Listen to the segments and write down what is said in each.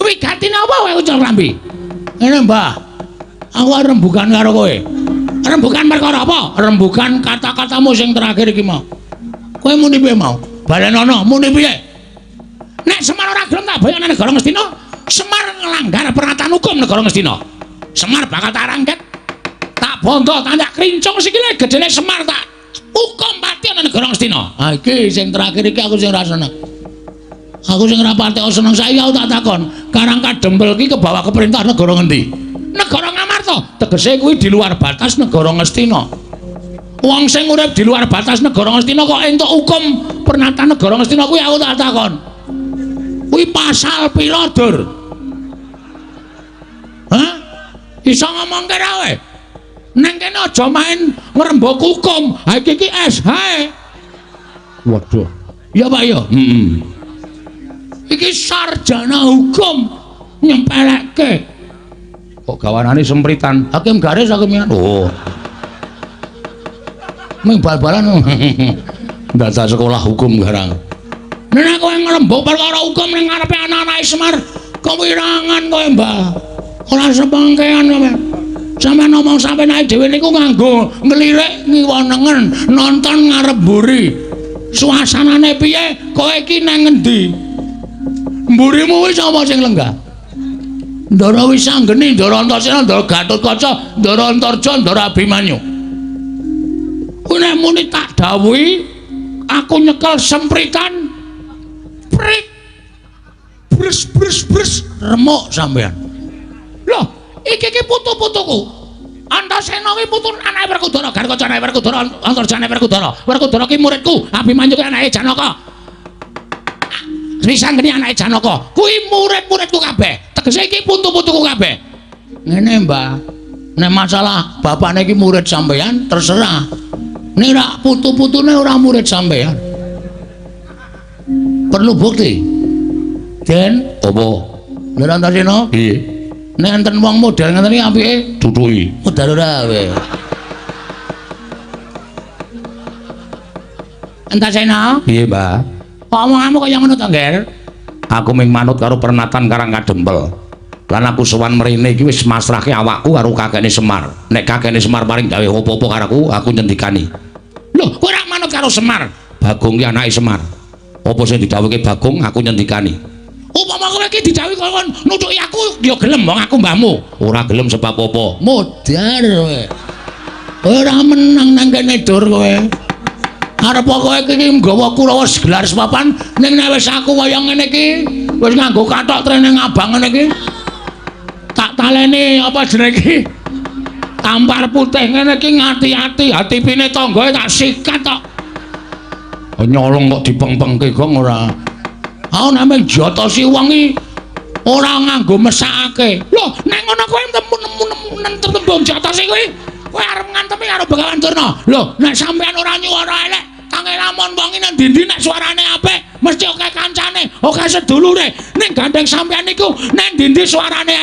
Wigatine apa kowe ucul klambi? Ngene, Mbah. Aku arep rembugan karo kowe. Rembugan perkara apa? Rembugan kata-katamu sing terakhir iki mau. Kowe muni piye mau? Balenono, muni piye? Nek Semar ora gelem tak boyong nang negara Ngastina, Semar nglanggar pernatan hukum negara Ngastina. Semar bakal tak rangket. Tak bondo, tak krincung sikile gedene Semar tak hukum pati nang negara Ngastina. Ha iki sing terakhir iki aku sing ora seneng. Aku sing ora patek seneng saiki aku tak takon, Karang Kadempel iki kebawa ke perintah negara ngendi? Negara Ngamarta. Tegese kuwi di luar batas negara Ngastina. Wong sing urip di luar batas negara Ngastina kok entuk hukum pernatan negara Ngastina kuwi aku tak takon. Kuwi pasal pira, Dur? Hah? Iso ngomongke ra kowe? Neng kene aja main ngrembug hukum. Ha iki iki SH. Waduh. Ya Pak ya. Heeh. Iki sarjana hukum nyempelekke. Kok gawanane sempritan? Hakim garis hakim. Oh. Ming bal-balan. Ndadak sekolah hukum garang. Nek kowe ngrembug perkara hukum ning ngarepe anak-anake Semar, kewirangan kowe, Mbah. Ora sepengkean kowe. Sampeyan ngomong sampeyan awake dhewe niku nganggo nglirik ngiwa nengen, nonton ngarep mburi. Suasanane piye? Kowe iki nang ngendi? Mburimu kuwi sapa sing lenggah? Ndara Wisanggeni, Ndara Antasena, Ndara Gatotkaca, Ndara Antarja, Ndara Abimanyu. Kuwi nek muni tak dawuhi aku nyekel sempritan prit bres bres bres remuk sampean. Loh, iki iki putu-putuku. Antasena kuwi putu anake Werkudara, Gatotkaca anake Werkudara, Antarja anake Werkudara. Werkudara ki muridku, Abimanyu ki anake Janaka. Wisanggeni anake Janaka. Kuwi murid-muridku kabeh. Tegese iki putu-putuku kabeh. Ngene, Mbah. Nek masalah bapakne iki murid sampean terserah. Nek ora putu-putune ora murid sampean. Perlu bukti. Den, apa? Ndara Antasena? Piye? Nek enten wong model ngeten iki apike tutuki. Modal ora kowe. Antasena? Piye, Mbah? Kok omonganmu kaya ngono to, Ngger? Aku ming manut karo pernatan Karang Kadempel. Lan aku sowan mrene iki wis masrahke awakku karo kakekne Semar. Nek kakekne Semar paring gawe apa-apa karo aku, aku nyendikani. Lho, kowe ora manut karo Semar? Bagong ki anake Semar. Apa sing didhawuhke Bagong, aku nyendikani. Upama kowe iki didhawuhi kon nutuki aku, ya gelem wong aku mbahmu. Ora gelem sebab apa? Modar kowe. Ora menang nang kene Dur kowe. Arep kowe iki nggawa Kurawa gelar sepapan ning nek wis aku kaya ngene iki wis nganggo kathok trene abang ngene iki. Tak taleni apa jenenge iki? Tampar putih ngene iki ngati-ati hatipine tanggae tak sikat tok. Nyolong kok dipengpengke gong ora. Aku nek mung jotosi wong iki ora nganggo mesakake. Lho, nek ngono kowe nemu tembung jotosi kuwi, kowe arep ngantemi karo Begawan Durna. Lho, nek sampean ora nyuwara elek, tange lamun wong iki nang ndi-ndi nek suarane apik, mesti akeh kancane, akeh sedulure. Ning gandeng sampean niku nek ndi-ndi suarane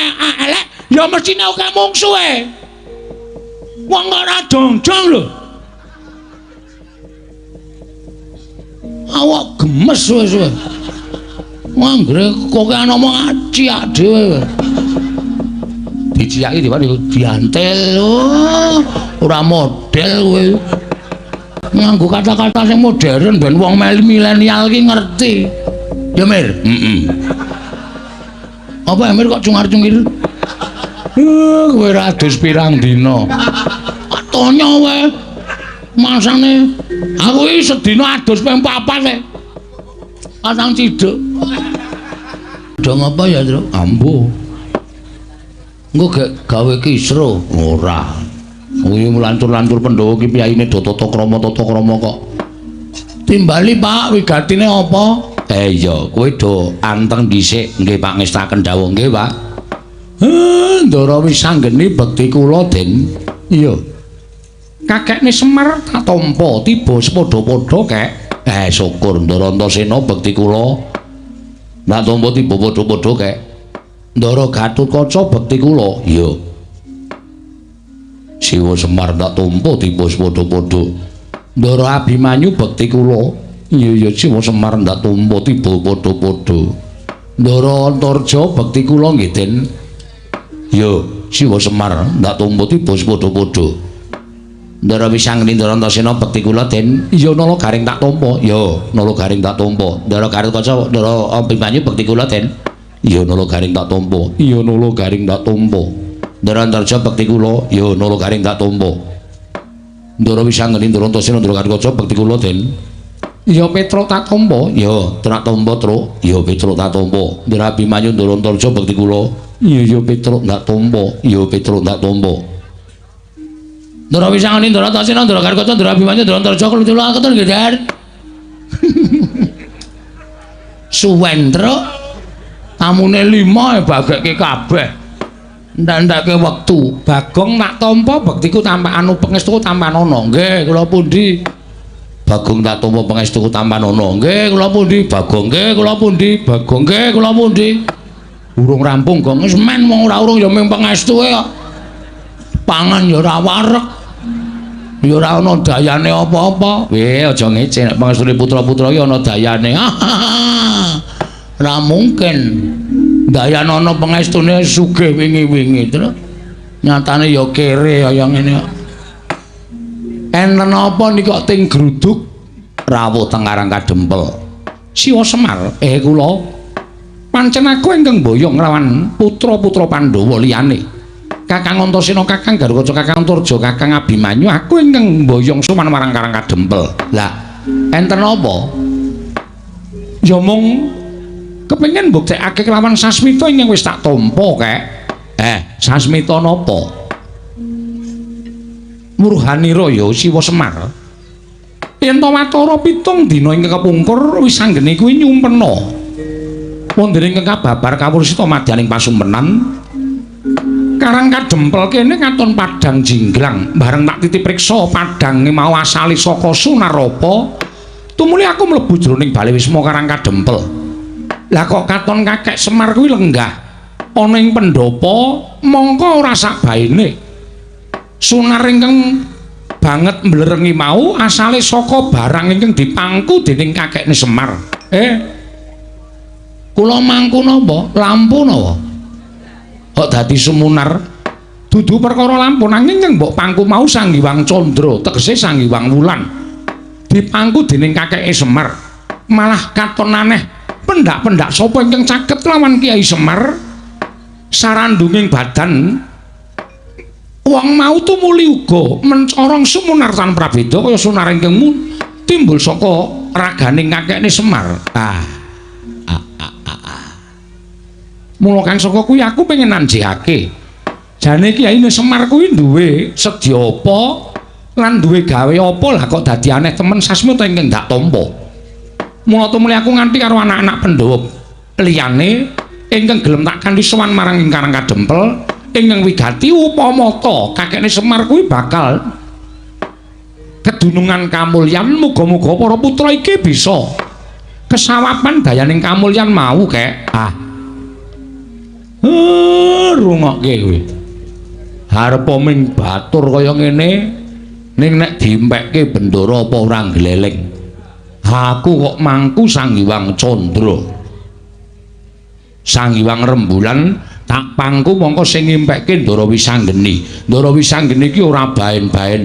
elek, ya mestine akeh mungsuhe. Wong ora jongjong lho. Awak gemes wis kowe. Anggere kokean omong aciak dhewe. Diciaki diantel. Oh, ora model kowe. Nganggo kata-kata sing modern ben wong milenial ki ngerti. Ya Mir? Heeh. Apa Mir kok cungar-cungir? Kowe ra adus pirang dina. Tonyo kowe. Masane aku iki sedina adus ping 4 e. Pasang ciduk. Dong apa ya, Truk? Ambo. Engko gek gawe kisro. Ora. Kuwi lancur-lancur Pandhawa ki piyayine do tata krama kok. Timbali, Pak, wigatine apa? Iya, kowe do anteng dhisik nggih Pak ngestaken dawuh nggih, Pak. Ndara Wisanggeni bekti kula, Den. Iya. Kakekne Semar tak tampa tiba sepadha-padha kek. Syukur Ndara Antasena bekti kula. Tak tampa tiba padha-padha kek. Ndara Gatotkaca bekti kula. Iya. Siwa Semar tak tampa tiba sepadha-padha. Ndara Abimanyu bekti kula. Iya iya Siwa Semar tak tampa tiba padha-padha. Ndara Antarja bekti kula nggih, Den. Yo, Siwa Semar ndak tampa tiba padha-padha. Ndara Wisanggeni Ndara Antasena bekti kula, Den. Iya, Nala Garing tak tampa. Yo, Nala Garing tak tampa. Ndara Garukaca, Ndara Abimanyu bekti kula, Den. Iya, Nala Garing tak tampa. Iya, Nala Garing tak tampa. Ndara Antarja bekti kula. Iya, Nala Garing tak tampa. Ndara Wisanggeni Ndara Antasena Ndara Garukaca bekti kula, Den. Ya Petruk tak tampa. Ya, tak tampa, Truk. Ya Petruk tak tampa. Ndara Abimanyu Ndara Antarja bekti kula. Iya, ya Petruk tak tampa. Ya Petruk tak tampa. Ndara Wisanggeni Ndara Antasena Ndara Garukaca Ndara Abimanyu Ndara Antarja kula ketur nggih, Den. Suwen, Truk. Tamune 5 bagekke kabeh. Ndak-ndake wektu. Bagong tak tampa bektiku tampa anu pangestuku tampanana. Nggih, kula pundi? Bagong tak tampa pangestuku tampanana. Nggih, kula pundi? Bagong nggih, kula pundi? Bagong nggih, kula pundi? Urung rampung, Gong. Wis men wong ora urung ya mung pangestuke kok. Pangan ya ora wareg. Ya ora ana dayane apa-apa. Weh, aja ngece nek pangestune putra-putra iki ana dayane. Ora mungkin. Dayan ana pangestune sugih wingi-wingi, Truk. Nyatane ya kere kaya ngene kok. Enten apa niki kok ting gruduk rawuh teng Karang Kadempel. Siwa Semar, kula pancen aku ingkang mboyong nglawan putra-putra Pandhawa liyane. Kakang Antasena, Kakang Garukaca, Kakang Antarja, Kakang Abimanyu, aku ingkang mboyong sowan marang Karang Kadempel. Lah, enten apa? Ya mung kepengin mbuktekake kelawan sasmita ingkang wis tak tampa, Kek. Sasmita napa? Murhanira ya Siwa Semar. Yen ta watara 7 dina ingkang kepungkur Wisanggeni kuwi nyumpena. Wonten ingkang kababar kawursita madyaning pasumpenan Karang Kadempel kene katon padhang jinggrang. Bareng tak titip priksa padhange mau asale saka Sunarapa. Tumuli aku mlebu jroning bale wisma Karang Kadempel. Lah kok katon kakek Semar kuwi lenggah ana ing pendhapa mongko ora sakbaene. Sunar ingkang banget mblerengi mau asale saka barang ingkang dipangku dening kakekne Semar. Kula mangku napa? Lampu napa? Kok dadi sumunar? Dudu perkara lampu nanging ingkang mbok pangku mau Sang Hyang Candra, tegese Sang Hyang Wulan. Dipangku dening kakeke Semar. Malah katon aneh, pendak-pendak sapa ingkang caket lawan Kyai Semar sarandunging badan wong mau tumuli uga mencorong sumunar tan prabeda kaya sunar ingkang timbul saka raganing kakekne Semar. Mula kang saka kuwi aku pengen nanjihake. Jane Kiyaine Semar kuwi duwe sedya apa lan duwe gawe apa lah kok dadi aneh temen sasmita ingkang dak tampa. Mula tumuli aku nganti karo anak-anak Pandhawa liyane ingkang gelem tak kanthi sowan marang ing Karang Kadempel ingkang wigati upama ta kakekne Semar kuwi bakal kedunungan kamulyan. Muga-muga para putra iki bisa kesawapan dayaning kamulyan mau, Kek. Rungokke kowe. Arepa ming batur kaya ngene ning nek diempekke bendara apa ora gleleng. Aku kok mangku Sang Hyang Candra. Sang Hyang Rembulan tak pangku mongko sing ngimpekke Ndara Wisanggeni. Ndara Wisanggeni iki ora baen-baen.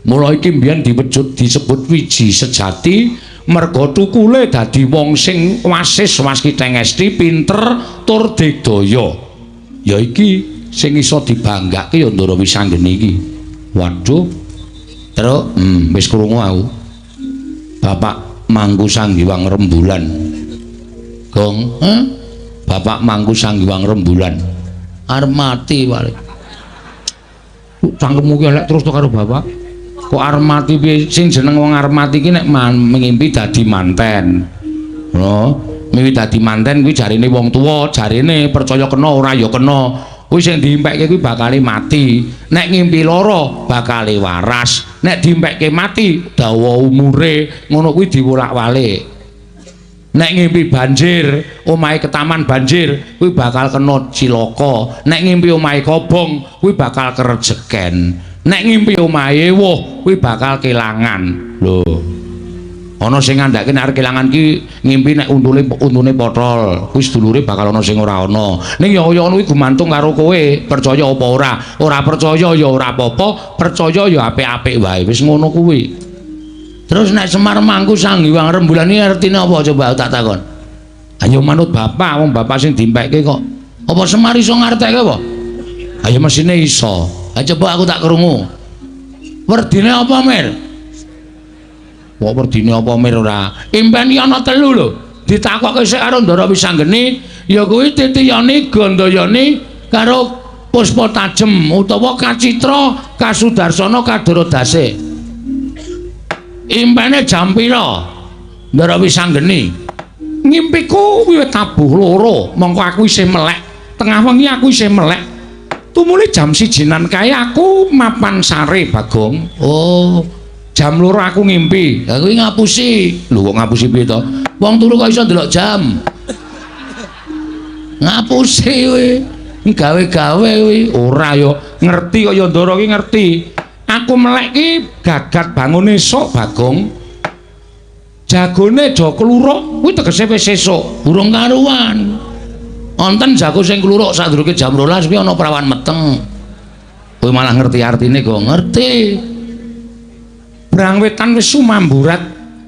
Mula iki mbiyen diwujud disebut wiji sejati merga tukule dadi wong sing wasis waskiteng esti pinter tur digdaya. Ya iki sing iso dibanggake ya Ndara Wisanggeni iki. Waduh. Truk, wis krungu aku. Bapak mangku Sang Hyang Rembulan. Gong, Bapak mangku Sang Hyang Rembulan. Arep mati wae. Cangkemmu ki elek terus to karo bapak. Kok arep mati piye? Sing jeneng wong arep mati ki nek ngimpi dadi manten. Ngono, mimpi dadi manten kuwi jarine wong tuwa, jarine percaya kena ora ya kena. Kuwi sing diimpekke kuwi bakale mati. Nek ngimpi lara bakale waras. Nek diimpekke mati dawa umure, ngono kuwi diwolak-walik. Nek ngimpi banjir, omahe ketaman banjir, kuwi bakal kena cilaka. Nek ngimpi omahe kobong, kuwi bakal kerejeken. Nek ngimpi omahe woh, kuwi bakal kelangan. Lho. Ana sing ngandhake nek arep kelangan ki ngimpi nek untune potol, kuwi sedulure bakal ana sing ora ana. Ning ya kaya ngono kuwi gumantung karo kowe, percaya apa ora. Ora percaya ya ora apa-apa, percaya ya apik-apik wae. Wis ngono kuwi. Terus nek Semar mangku Sang Hyang Rembulan iki artine apa coba tak takon. Ayo manut bapak, wong bapak sing dimpekke kok. Apa Semar iso ngartekke apa? Ayo mesine iso. Ayo coba aku tak krungu. Werdine apa, Mir? Kok werdine apa, Mir ora? Impen iki ana telu lho. Ditakokke sik karo Ndara Wisanggeni, ya kuwi Titiyani, Gandayani karo Puspa Tajem utawa Kacitra Kasudarsana Kadaradase. Impene jam pira? Ndara Wisanggeni. Ngimpiku wiwit tabuh loro, mongko aku isih melek. Tengah wengi aku isih melek. Tumuli jam 1-nan kae aku mapan sare, Bagong. Oh, jam 2 aku ngimpi. Lah kuwi ngapusi. Lho kok ngapusi piye to? Wong turu kok iso ndelok jam. Ngapusi kuwi. Gawe-gawe kuwi. Ora yo, ngerti kok ya Ndara ki ngerti. Aku melek ki gagat bangun esuk, Bagong. Jagone aja kluruk, kuwi tegese wis esuk, burung karuan. Wonten jago sing kluruk sadurunge jam 12 kuwi ana prawan meteng. Kowe malah ngerti artine kok ngerti. Brang wetan wis sumamburat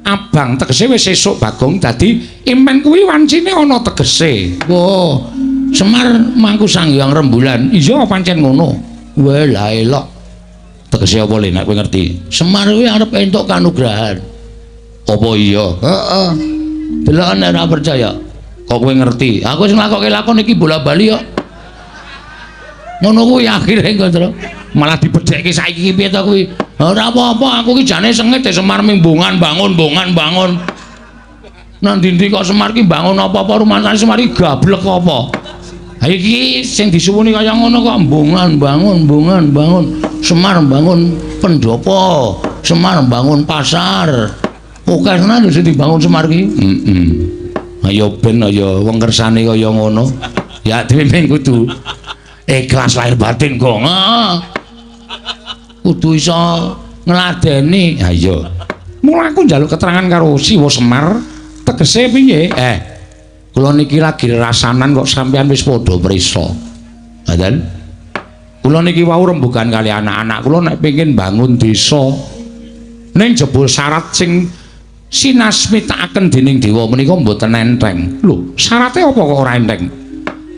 abang tegese wis esuk Bagong, dadi impen kuwi wancine ana tegese. Wah, Semar mangku Sang Hyang Rembulan. Iya pancen ngono. Wah, lah elok. Tegese apa le nek kowe ngerti? Semar kuwi arep entuk kanugrahan. Apa iya? Heeh. Deloken nek ora percaya. Kok kowe ngerti? Aku sing nglakokke lakon iki bola-bali kok. Ngono kuwi akhire kok malah dibedhekke saiki piye to kuwi? Ora apa-apa, aku ki jane sengit Semar mimbungan bangun bongan bangun. Nang ndi kok Semar ki bangun apa-apa rumangsane Semar ki gablek apa? Ha iki sing disuwuni kaya ngono kok mbungan bangun bongan bangun. Semar bangun pendopo, Semar bangun pasar. Oke tenan lho sing dibangun Semar ki. Heeh. Ayo ben ayo wong kersane kaya ngono. Ya dhewe mung kudu ikhlas lahir batin kok. Kudu iso ngladeni. Ha iya. Mula aku njaluk keterangan karo Siwa Semar, tegese piye? Kula niki lagi rasanan kok sampean wis padha prisa. Ngoten. Kula niki wau rembugan kali anak-anak kula nek pengin bangun desa. Ning jebul syarat sing sinasmitakaken dening dewa menika mboten enteng. Lho, syarate apa kok ora enteng?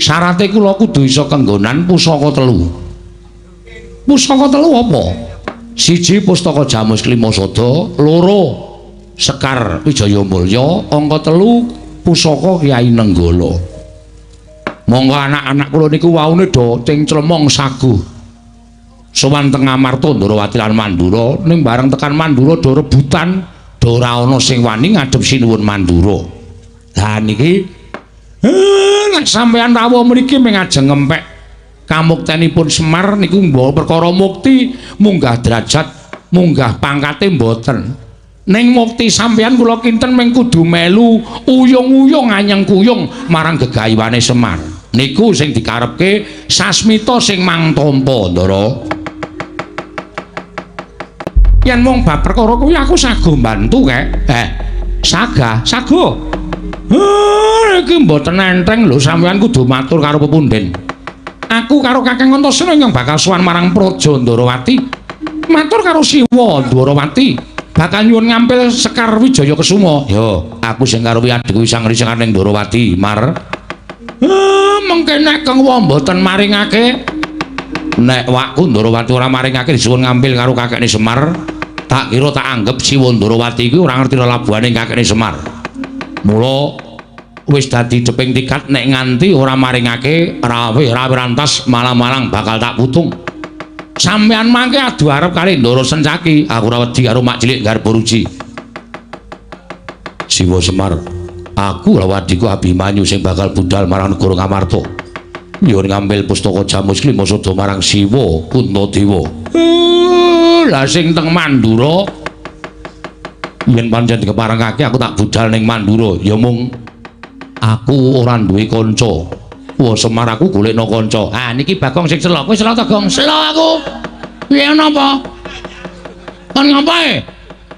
Syarate kula kudu iso kenggonan pusaka telu. Pusaka telu apa? Siji pustaka Jamus Klimasada, loro Sekar Wijaya Mulya, angka telu pusaka Kyai Nenggala. Monggo anak-anak kula niku waune do cengclemong saguh. Sowan teng Amarta Ndrawati lan Mandura, ning bareng tekan Mandura do rebutan, do ora ana sing wani ngadhep Sinuwun Mandura. Lah niki nek sampean rawuh mriki mung ajeng ngempek kamuktenipun Semar niku nggawa perkara mukti, munggah derajat, munggah pangkate mboten. Ning mukti sampean kula kinten mung kudu melu uyung-uyung anyeng kuyung marang gegayuhane Semar. Niku sing dikarepke sasmita sing mangtampa, Ndara. Yen mung bab perkara kuwi aku sago mbantu kek. Saga, sago. Iki mboten enteng lho, sampean kudu matur karo pepunden. Aku karo Kakang Antasena ingkang bakal sowan marang Praja Ndrawati. Matur karo Siwa Ndrawati, bakal nyuwun ngampil Sekar Wijaya Kesuma. Yo, aku sing karo adhiku Sang Risengan ning Ndrawati, Mar. Mengke nek Kang Wa mboten maringake, nek wakku Ndrawati ora maringake disuwun ngampil karo kakekne Semar, tak kira tak anggep Siwa Ndrawati kuwi ora ngerti lelabuhane kakekne Semar. Mula wis dadi jeping tikat nek nganti ora maringake rawe-rawe rantas malang-malang bakal tak putung. Sampeyan mangke adu arep kali Ndara Sencaki, aku ora wedi karo mak cilik Garbaruji. Siwa Semar, aku lawan adhiku Abimanyu sing bakal budal marang negara Ngamarta. Nyuwun ngambil pustaka Jamus Klimasada marang Siwa Puntadewa. Lah sing teng Mandura yen pancen dikeparengake aku tak budal ning Mandura, ya mung aku ora duwe kanca. Wah Semar aku golekno kanca. Ah niki Bagong sing selo. Kowe selo ta, Gong? Selo aku. Piye napa? Kon ngapae?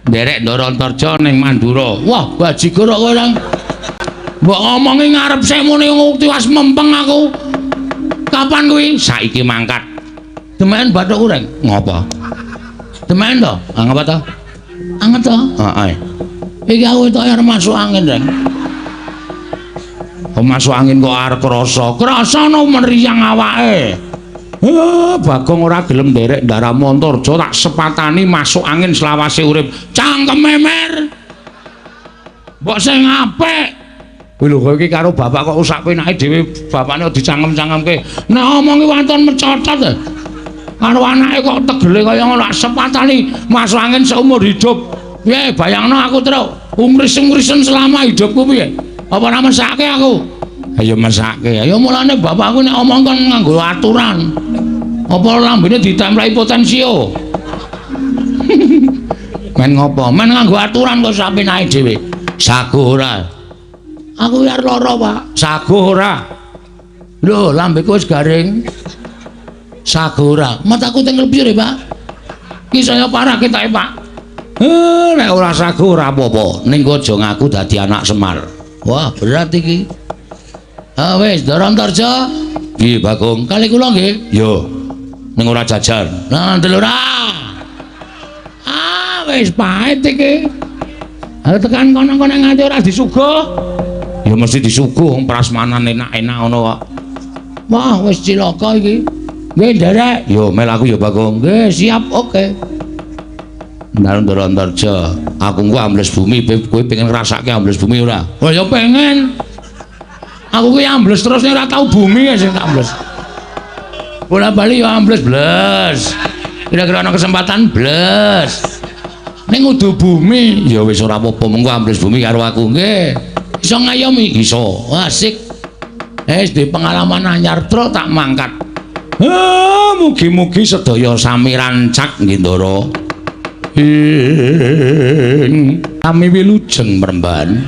Nderek Ndara Antarja ning Mandura. Wah, bajigur kok kowe nang. Mbok ngomongi ngarep sik muni tiwas mempeng aku. Kapan kuwi? Saiki mangkat. Demen bathukku, Reng. Ngopo? Demen to? Ah, ngapa to? Anget to? Heeh. Iki aku entuk arep masuk angin, Reng. Kok masuk angin kok arep krasa? Krasa no meriang awake. Bagong ora gelem nderek Ndaramu Antarja tak sepatani masuk angin selawase urip. Cangkeme mer. Mbok sing apik. Kuwi lho kowe iki karo bapak kok sak penake dhewe bapakne kok dicangkem-cangkemke. Nek omongi waton mecotot. Karo anake kok tegele kaya ngono tak sepatani masuk angin seumur hidup. Piye bayangno aku truk ungris-ungrisen selama hidupku piye? Apa ora mesake aku? Ayo mesake. Ayo mulane bapakku nek omong kon nganggo aturan. Apa lambene ditempleki potensio? Men ngopo? Men nganggo aturan kok sak penake dhewe. Sago ora? Aku arep lara, Pak. Sago ora? Lho, lambeku wis garing. Sago ora? Mataku teng klebir, Pak. Ki saya parah ketoke, Pak. Nek ora sago ora apa-apa. Ning aja ngaku dadi anak Semar. Wah, berat iki. Ah wis, Ndara Antarja. Piye, Bagong? Kali kula nggih. Yo. Ning ora jajan. Nah, ndel ora. Ah, wis pahit iki. Ha tekan kono-kono nganti ora disuguh. Ya mesti disuguh wong prasmanan enak-enak ngono kok. Wah, wis cilaka iki. Nggih, nderek. Yo mel aku ya, Bagong. Nggih, siap, oke. Ndara Antarja, aku engko ambles bumi, kowe pengen ngrasake ambles bumi ora? Wah, ya pengen. Aku kuwi ambles terus nek ora tau bumi sing tak ambles. Bola-bali ya ambles bles. Kira-kira ana kesempatan bles. Ning kudu bumi, ya wis ora apa-apa, mengko ambles bumi karo aku. Nggih. Iso ngayomi? Iso. Asik. Wis di pengalaman anyar truk tak mangkat. Ah, mugi-mugi sedaya sami rancak nggih, Ndara. Ing kami wilujeng mremban.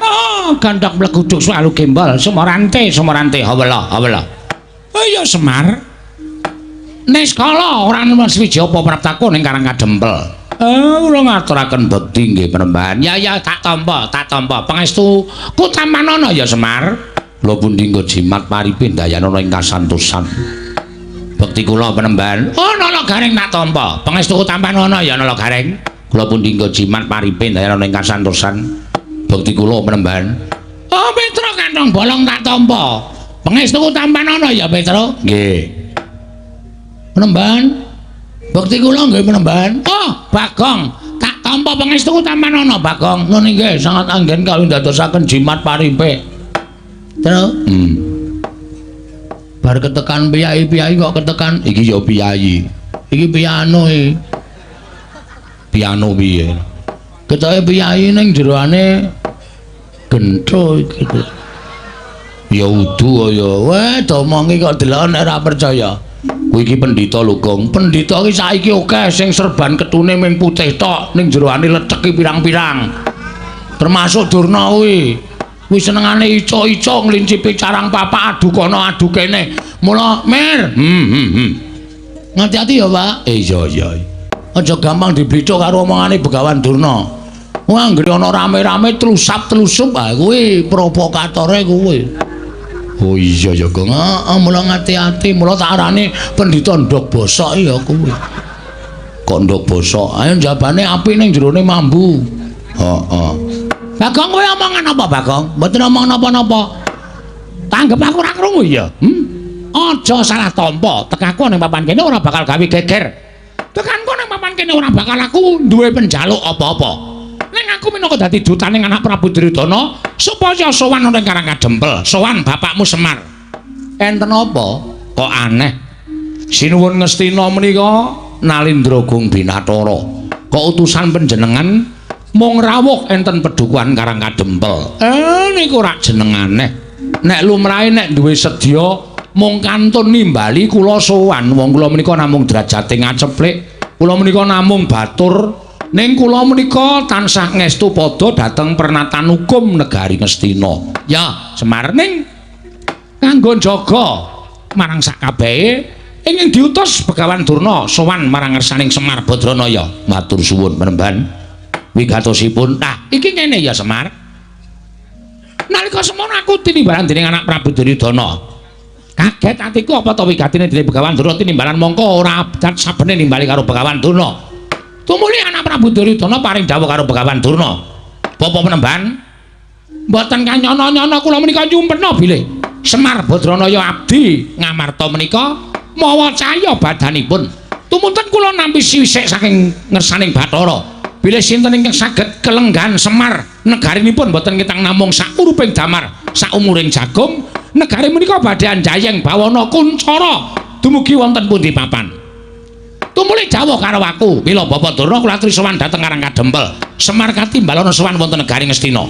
Ah, gandhak mleguduk swalu gembal sumorante sumorante hawela hawela. Oh iya Semar. Niskala ora swiji apa praptaku ning Karang Kadempel. Kula ngaturaken bekti nggih mremban. Ya ya tak tampa, tak tampa. Pangestu ku tampanana ya Semar. Kula pundi nggo jimat paripe ndayanana ing kasantosan. Bekti kula penemban. Oh, Nala Gareng tak tampa. Pangestu ku tampanana ya Nala Gareng. Kula pundi nggo jimat paripe ndayanana ing kasantosan. Bekti kula penemban. Oh, Petro kantong bolong tak tampa. Pangestu ku tampanana ya Petro. Nggih. Penemban. Bekti kula nggih penemban. Oh, Bagong, tak tampa pangestu ku tampanana Bagong. Nun inggih sangat anggen kawindadosaken jimat paripe. Terus, Bar ketekan piyai-piyai kok ketekan iki ya piyai. Iki piano iki. Piano piye? Ketoke piyai ning jeroane gentho iki. Ya udu ya. Weh, domongi kok delok nek ora percaya. Kuwi iki pendhita lho, Gong. Pendhita iki saiki akeh sing serban ketune ming putih tok, ning jeroane leceki pirang-pirang. Termasuk Durna kuwi. Kuwi senengane ico-ico nglincipi carang papak adu kono adu kene. Mula, Mir. Ngati-ati ya, Pak. Iya, iya. Aja gampang diblithuk karo omongane Begawan Durna. Wah, anggere ana rame-rame tlusap-tlusup, ah kuwi provokatore kuwi. Oh iya ya, Gong. Heeh, mula ngati-ati, mula tak arani pendhita ndhog bosok ya kuwi. Kok ndhog bosok? Ayo jabane api ning jerone mambu. Heeh. Bagong kowe omongan apa, Bagong? Mboten omong napa-napa. Tanggep aku ora krungu ya. Aja salah tampa. Tekaku ning papan kene ora bakal gawe geger. Tekanku ning papan kene ora bakal aku duwe penjaluk apa-apa. Ning aku minangka dadi dutaning anak Prabu Duryudana supaya sowan ning Karang Kadempel, sowan bapakmu Semar. Enten apa? Kok aneh. Sinuwun Ngastina menika Nalindra Gung Binatara. Kok utusan panjenengan mung rawuh enten pedukuhan Karang Kadempel. Niku rak jeneng aneh. Nek lumrahe nek duwe sedya mung kantun nimbali kula sowan. Wong kula menika namung derajate ngaceplik, kula menika namung batur. Ning kula menika tansah ngestu padha dhateng pernatan hukum negari Ngastina. Ya, Semar ning kanggo njaga marang sakabehe ingin diutus Begawan Durna sowan marang ngersaning Semar Badranaya. Matur suwun penemban. Wigatosipun. Nah, iki ngene ya Semar. Nalika semono aku tinimbalan dening anak Prabu Duryudana. Kaget atiku apa to wigatine dening Begawan Durna tinimbalan mongko ora abjad sabene nimbali karo Begawan Durna. Tumuli anak Prabu Duryudana paring dawuh karo Begawan Durna. Bapak Penemban, mboten kanyono-nyono kula menika nyumpena bilih Semar Badranaya abdi Ngamarta menika mawa cahya badanipun. Tumunten kula nampi sisik saking ngersaning Bathara. Bilih sinten ingkang saged kelenggan Semar negarinipun mboten ketang namung sauruping damar saumuring jagung negari menika badhe anjayeng bawana kuncara dumugi wonten pundi papan. Tumuli jawah karo aku, mila Bapak Durna kula aturi sowan dhateng Karang Kadempel. Semar katimbalana sowan wonten negari Ngastina.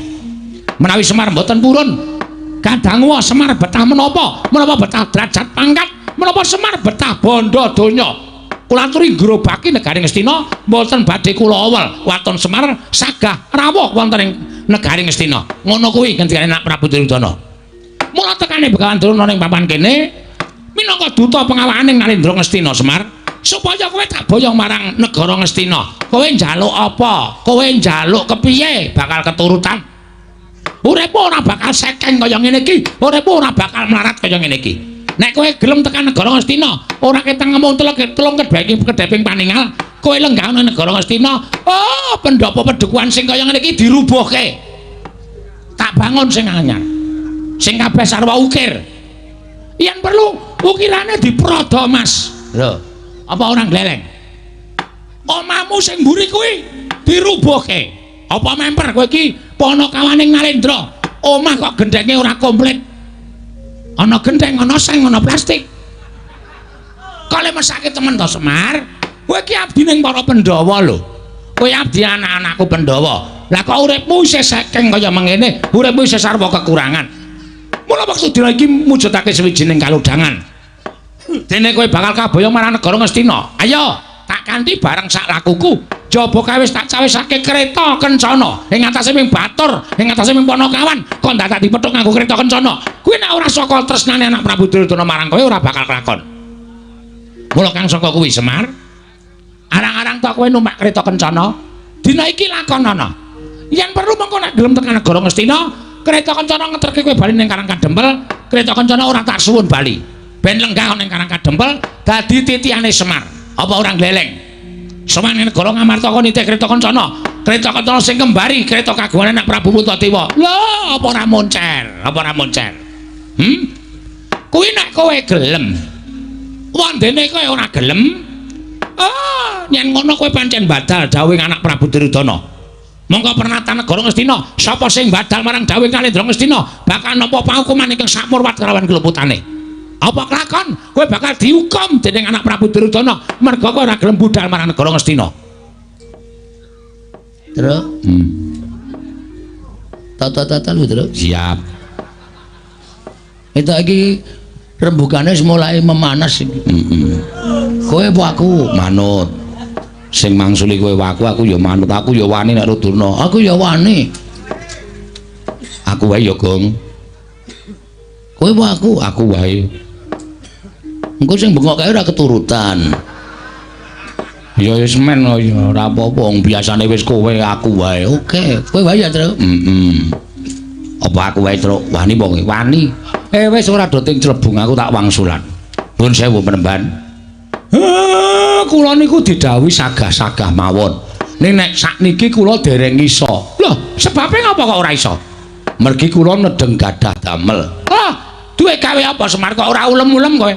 Menawi Semar mboten purun, kadangu Semar betah menapa? Menapa betah derajat pangkat? Menapa Semar betah bondo donya? Kula aturi ngrobaki negari Ngastina mboten badhe kula awel waton Semar sagah rawuh wonten ing negari Ngastina. Ngono kuwi ngendikane Nak Prabu Duryudana. Mula tekane Begawan Durna ning papan kene minangka duta pengawakane Nalendra Ngastina Semar supaya kowe tak boyong marang negara Ngastina. Kowe njaluk apa? Kowe njaluk kepiye bakal keturutan. Uripmu ora bakal sekeng kaya ngene iki, uripmu ora bakal melarat kaya ngene iki. Nek kowe gelem tekan negara Ngastina, ora ketang ngomong telung kedheping kedheping paningal, kowe lenggah nang negara Ngastina, oh pendopo pedukuhan sing kaya ngene iki dirubuhke. Tak bangun sing anyar. Sing kabeh sarwa ukir. Yen perlu ukirane diprodo, Mas. Lho, apa ora gleleng? Omamu sing mburi kuwi dirubuhke. Apa memper kowe iki panakawaning Nalendra? Omah kok gendhenge ora komplit. Ana gendheng, ana seng, ana plastik. Kale mesake temen to Semar? Kowe iki abdi ning para Pandhawa lho. Kowe abdi anak-anakku Pandhawa. Lah kok uripmu isih sekeng kaya mengene, uripmu isih sarwa kekurangan. Mula wektu dina iki mujudake sawijining kalodhangan. Dene kowe bakal kaboyong marang negara Ngastina. Ayo, tak kanthi bareng sak lakuku. Jaba kae wis tak cawisake kereta kencana. Ing atase ming batur, ing atase ming panakawan, kok dadak dipethuk nganggo kereta kencana. Kuwi nek ora saka tresnane anak Prabu Duryudana marang kowe ora bakal kelakon. Mula kang saka kuwi Semar, arang-arang tok kowe numpak kereta kencana, dina iki lakonana. Yen perlu mengko nek gelem tekan negara Ngastina, kereta kencana ngeterke kowe bali ning Karang Kadempel, kereta kencana ora tak suwun bali. Ben lenggah ning Karang Kadempel dadi titihane Semar. Apa ora gleleng? Sowan ning negara Ngamarta kon nitih kereta kencana. Kereta kencana sing kembari kereta kagungan anak Prabu Puntadewa. Lho, apa ora moncer? Apa ora moncer? Hmm? Kuwi nek kowe gelem. Wondene kowe ora gelem. Ah, yen ngono kowe pancen badal dawuhing anak Prabu Duryudana. Mongko pernatan negara Ngastina, sapa sing badal marang dawuhing Nalendra Ngastina, bakal nampa paukuman ingkang sakmurwat kelawan keluputane. Apa kelakon? Kowe bakal dihukum dening anak Prabu Duryudana merga kowe ora gelem budal marang negara Ngastina. Truk. Tata-tata lho, Truk. Siap. Itu iki rembugane wis mulai memanas iki. Heeh. Kowe apa aku? Manut. Sing mangsuli kowe aku, aku ya manut. Aku ya wani nek Durna. Aku ya wani. Aku wae ya, Gong. Kowe apa aku? Aku wae. Engko sing bengok kae ora keturutan. Ya wis men ya ora apa-apa wong biasane wis kowe aku wae. Oke, kowe wae ya, Truk. Heeh. Apa aku wae, Truk? Wani apa kowe? Wani. Wis ora do ting clebung aku tak wangsulan. Nuwun sewu Penemban. Kula niku didhawuhi sagah-sagah mawon. Ning nek sakniki kula dereng iso. Lho, sebabe ngapa kok ora iso? Mergi kula nedeng gadah damel. Ah, duwe gawe apa Semar kok ora ulem-ulem kowe?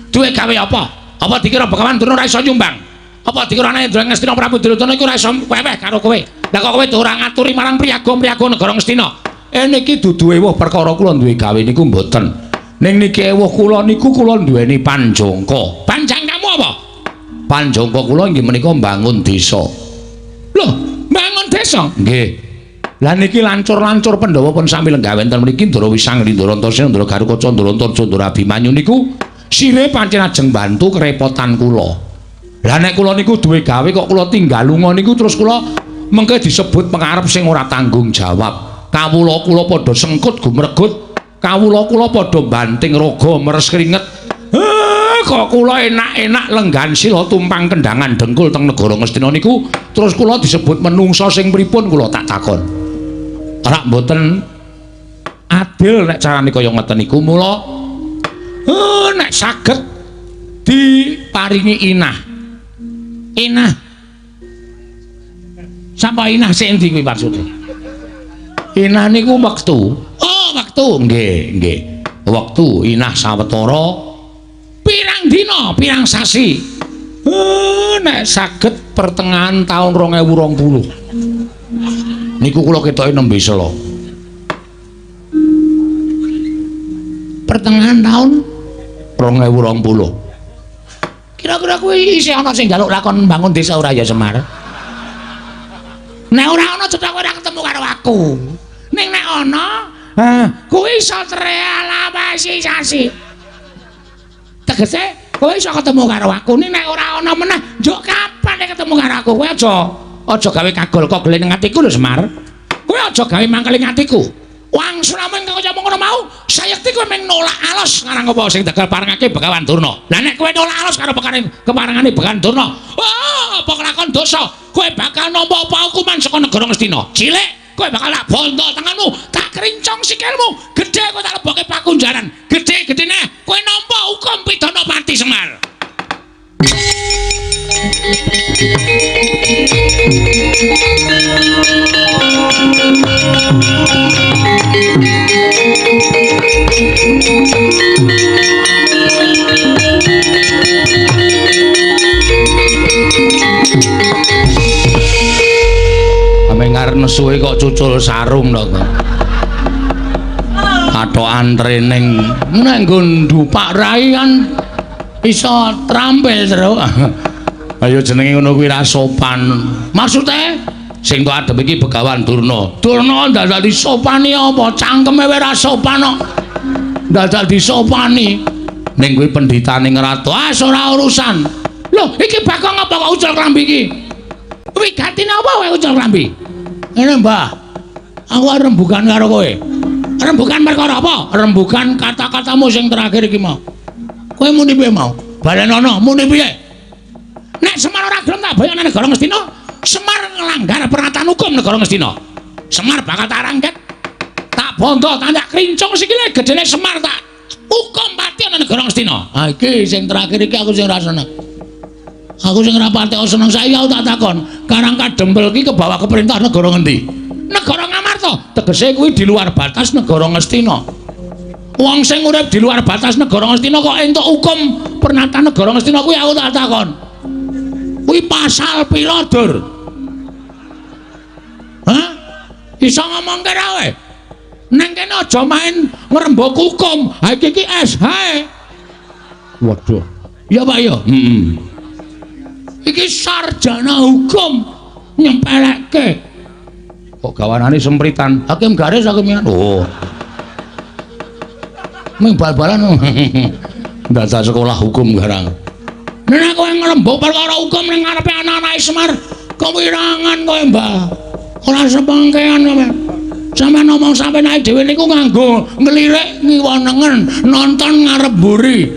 Duwe gawe apa? Apa dikira Begawan Durna ora iso nyumbang? Apa dikira Nalendra Ngastina Prabu Duryudana iku ora iso weweh karo kowe? Lah kok kowe ora ngaturi marang priyaga-priyaga negara Ngastina? Niki dudu ewuh perkara kula duwe gawe niku mboten. Ning niki ewuh kula niku kula duweni panjangka. Panjangkamu apa? Panjangka kula inggih menika mbangun desa. Lho, mbangun desa? Nggih. Lah niki lancur-lancur Pandhawa pun sami lenggah wonten mriki Ndara Wisang, Ndara Antasena, Ndara Garukaca, Ndara Antarja, Ndara Abimanyu niku sire pancen ajeng bantu kerepotan kula. Lah nek kula niku duwe gawe kok kula tinggal lunga niku terus kula mengke disebut pengarep sing ora tanggung jawab. Kawula kula padha sengkut gumregut, kawula kula padha banting raga meres keringet. Kok kula enak-enak lenggan sila tumpang kendangan dengkul teng negara Ngastina niku terus kula disebut menungsa sing pripun kula tak takon. Ora mboten adil nek carane kaya ngeten niku mula nek saged diparingi inah. Inah. Sapa inah sing endi kuwi maksude? Inah niku wektu. Oh, wektu. Nggih, nggih. Wektu inah sawetara pirang dina, pirang sasi. Nek saged pertengahan tahun 2020. Niku kula ketoke nembe sela. Pertengahan tahun 2020. Kira-kira kuwi isih ana sing njaluk lakon mbangun desa ora ya Semar? Nek ora ana cetha kowe ora ketemu karo aku. Ning nek ana, kuwi iso terrealisasi. Tegese kowe iso ketemu karo aku. Ning nek ora ana meneh, njuk kapan nek ketemu karo aku? Kowe aja gawe kagol kogel ning atiku lho Semar. Kowe aja gawe mangkel ing atiku. Wangsulamu ingkang kaya ngono mau, sayekti kowe mung nolak alos ngarang apa sing tegal parengake Begawan Durna. Lah nek kowe nolak alos karo keparengane Begawan Durna, wah, apa kelakon dosa? Kowe bakal nampa apa hukuman saka negara Ngastina. Cilik, kowe bakal tak bondo tanganmu, tak krincong sikilmu, gedhe kowe tak lebokke pakunjaran. Gedhe-gedhene kowe nampa hukum pidana pati Semar. Ame ngarep nesuhe kok cucul sarung to kok. Kathokan training nek nggo ndupak rai kan iso trampil terus. Ayo jenenge ngono kuwi ra sopan. Maksude sing tok adep iki Begawan Durna. Durna dadak disopani apa? Cangkeme wae ra sopan kok. Dadak disopani. Ning kuwi pendhitane ngratu. Ah ora urusan. Lho, iki Bagong apa kok ucul klambi iki? Wigatine apa kowe ucul klambi? Ngene, Mbah. Aku arep rembugan karo kowe. Rembugan perkara apa? Rembugan kata-katamu sing terakhir iki mau. Kowe muni piye mau? Balenono, muni piye? Nek Semar ora gelem tak boyok nang negara Ngastina, Semar nglanggar peraturan hukum negara Ngastina. Semar bakal tak rangket, tak bondo, tak krincong sikile gedene Semar tak hukum pati nang negara Ngastina. Ha iki sing terakhir iki aku sing ora seneng. Aku sing ora pati seneng saiki aku tak takon, Karang Kadempel iki kebawa ke perintah negara ngendi? Negara Ngamarta. Tegese kuwi di luar batas negara Ngastina. Wong sing urip di luar batas negara Ngastina kok entuk hukum pernatan negara Ngastina kuwi aku tak takon. Kuwi pasal pira, Dur? Hah? Iso ngomongke ra kowe? Nang kene aja main ngrembug hukum. Ha iki iki SH. Waduh. Ya Pak ya. Heeh. Iki sarjana hukum nyempelekke. Kok gawanane sempritan? Hakim garis hakim. Oh. Ming bal-balan. Dadak sekolah hukum garang. Nek kowe ngrembug perkara hukum ning ngarepe anak-anake Semar, kewirangan kowe, Mbah. Ora sepengkean kowe. Sampeyan ngomong sampeyan awake dhewe niku nganggo nglirik ngiwa nengen, nonton ngarep mburi.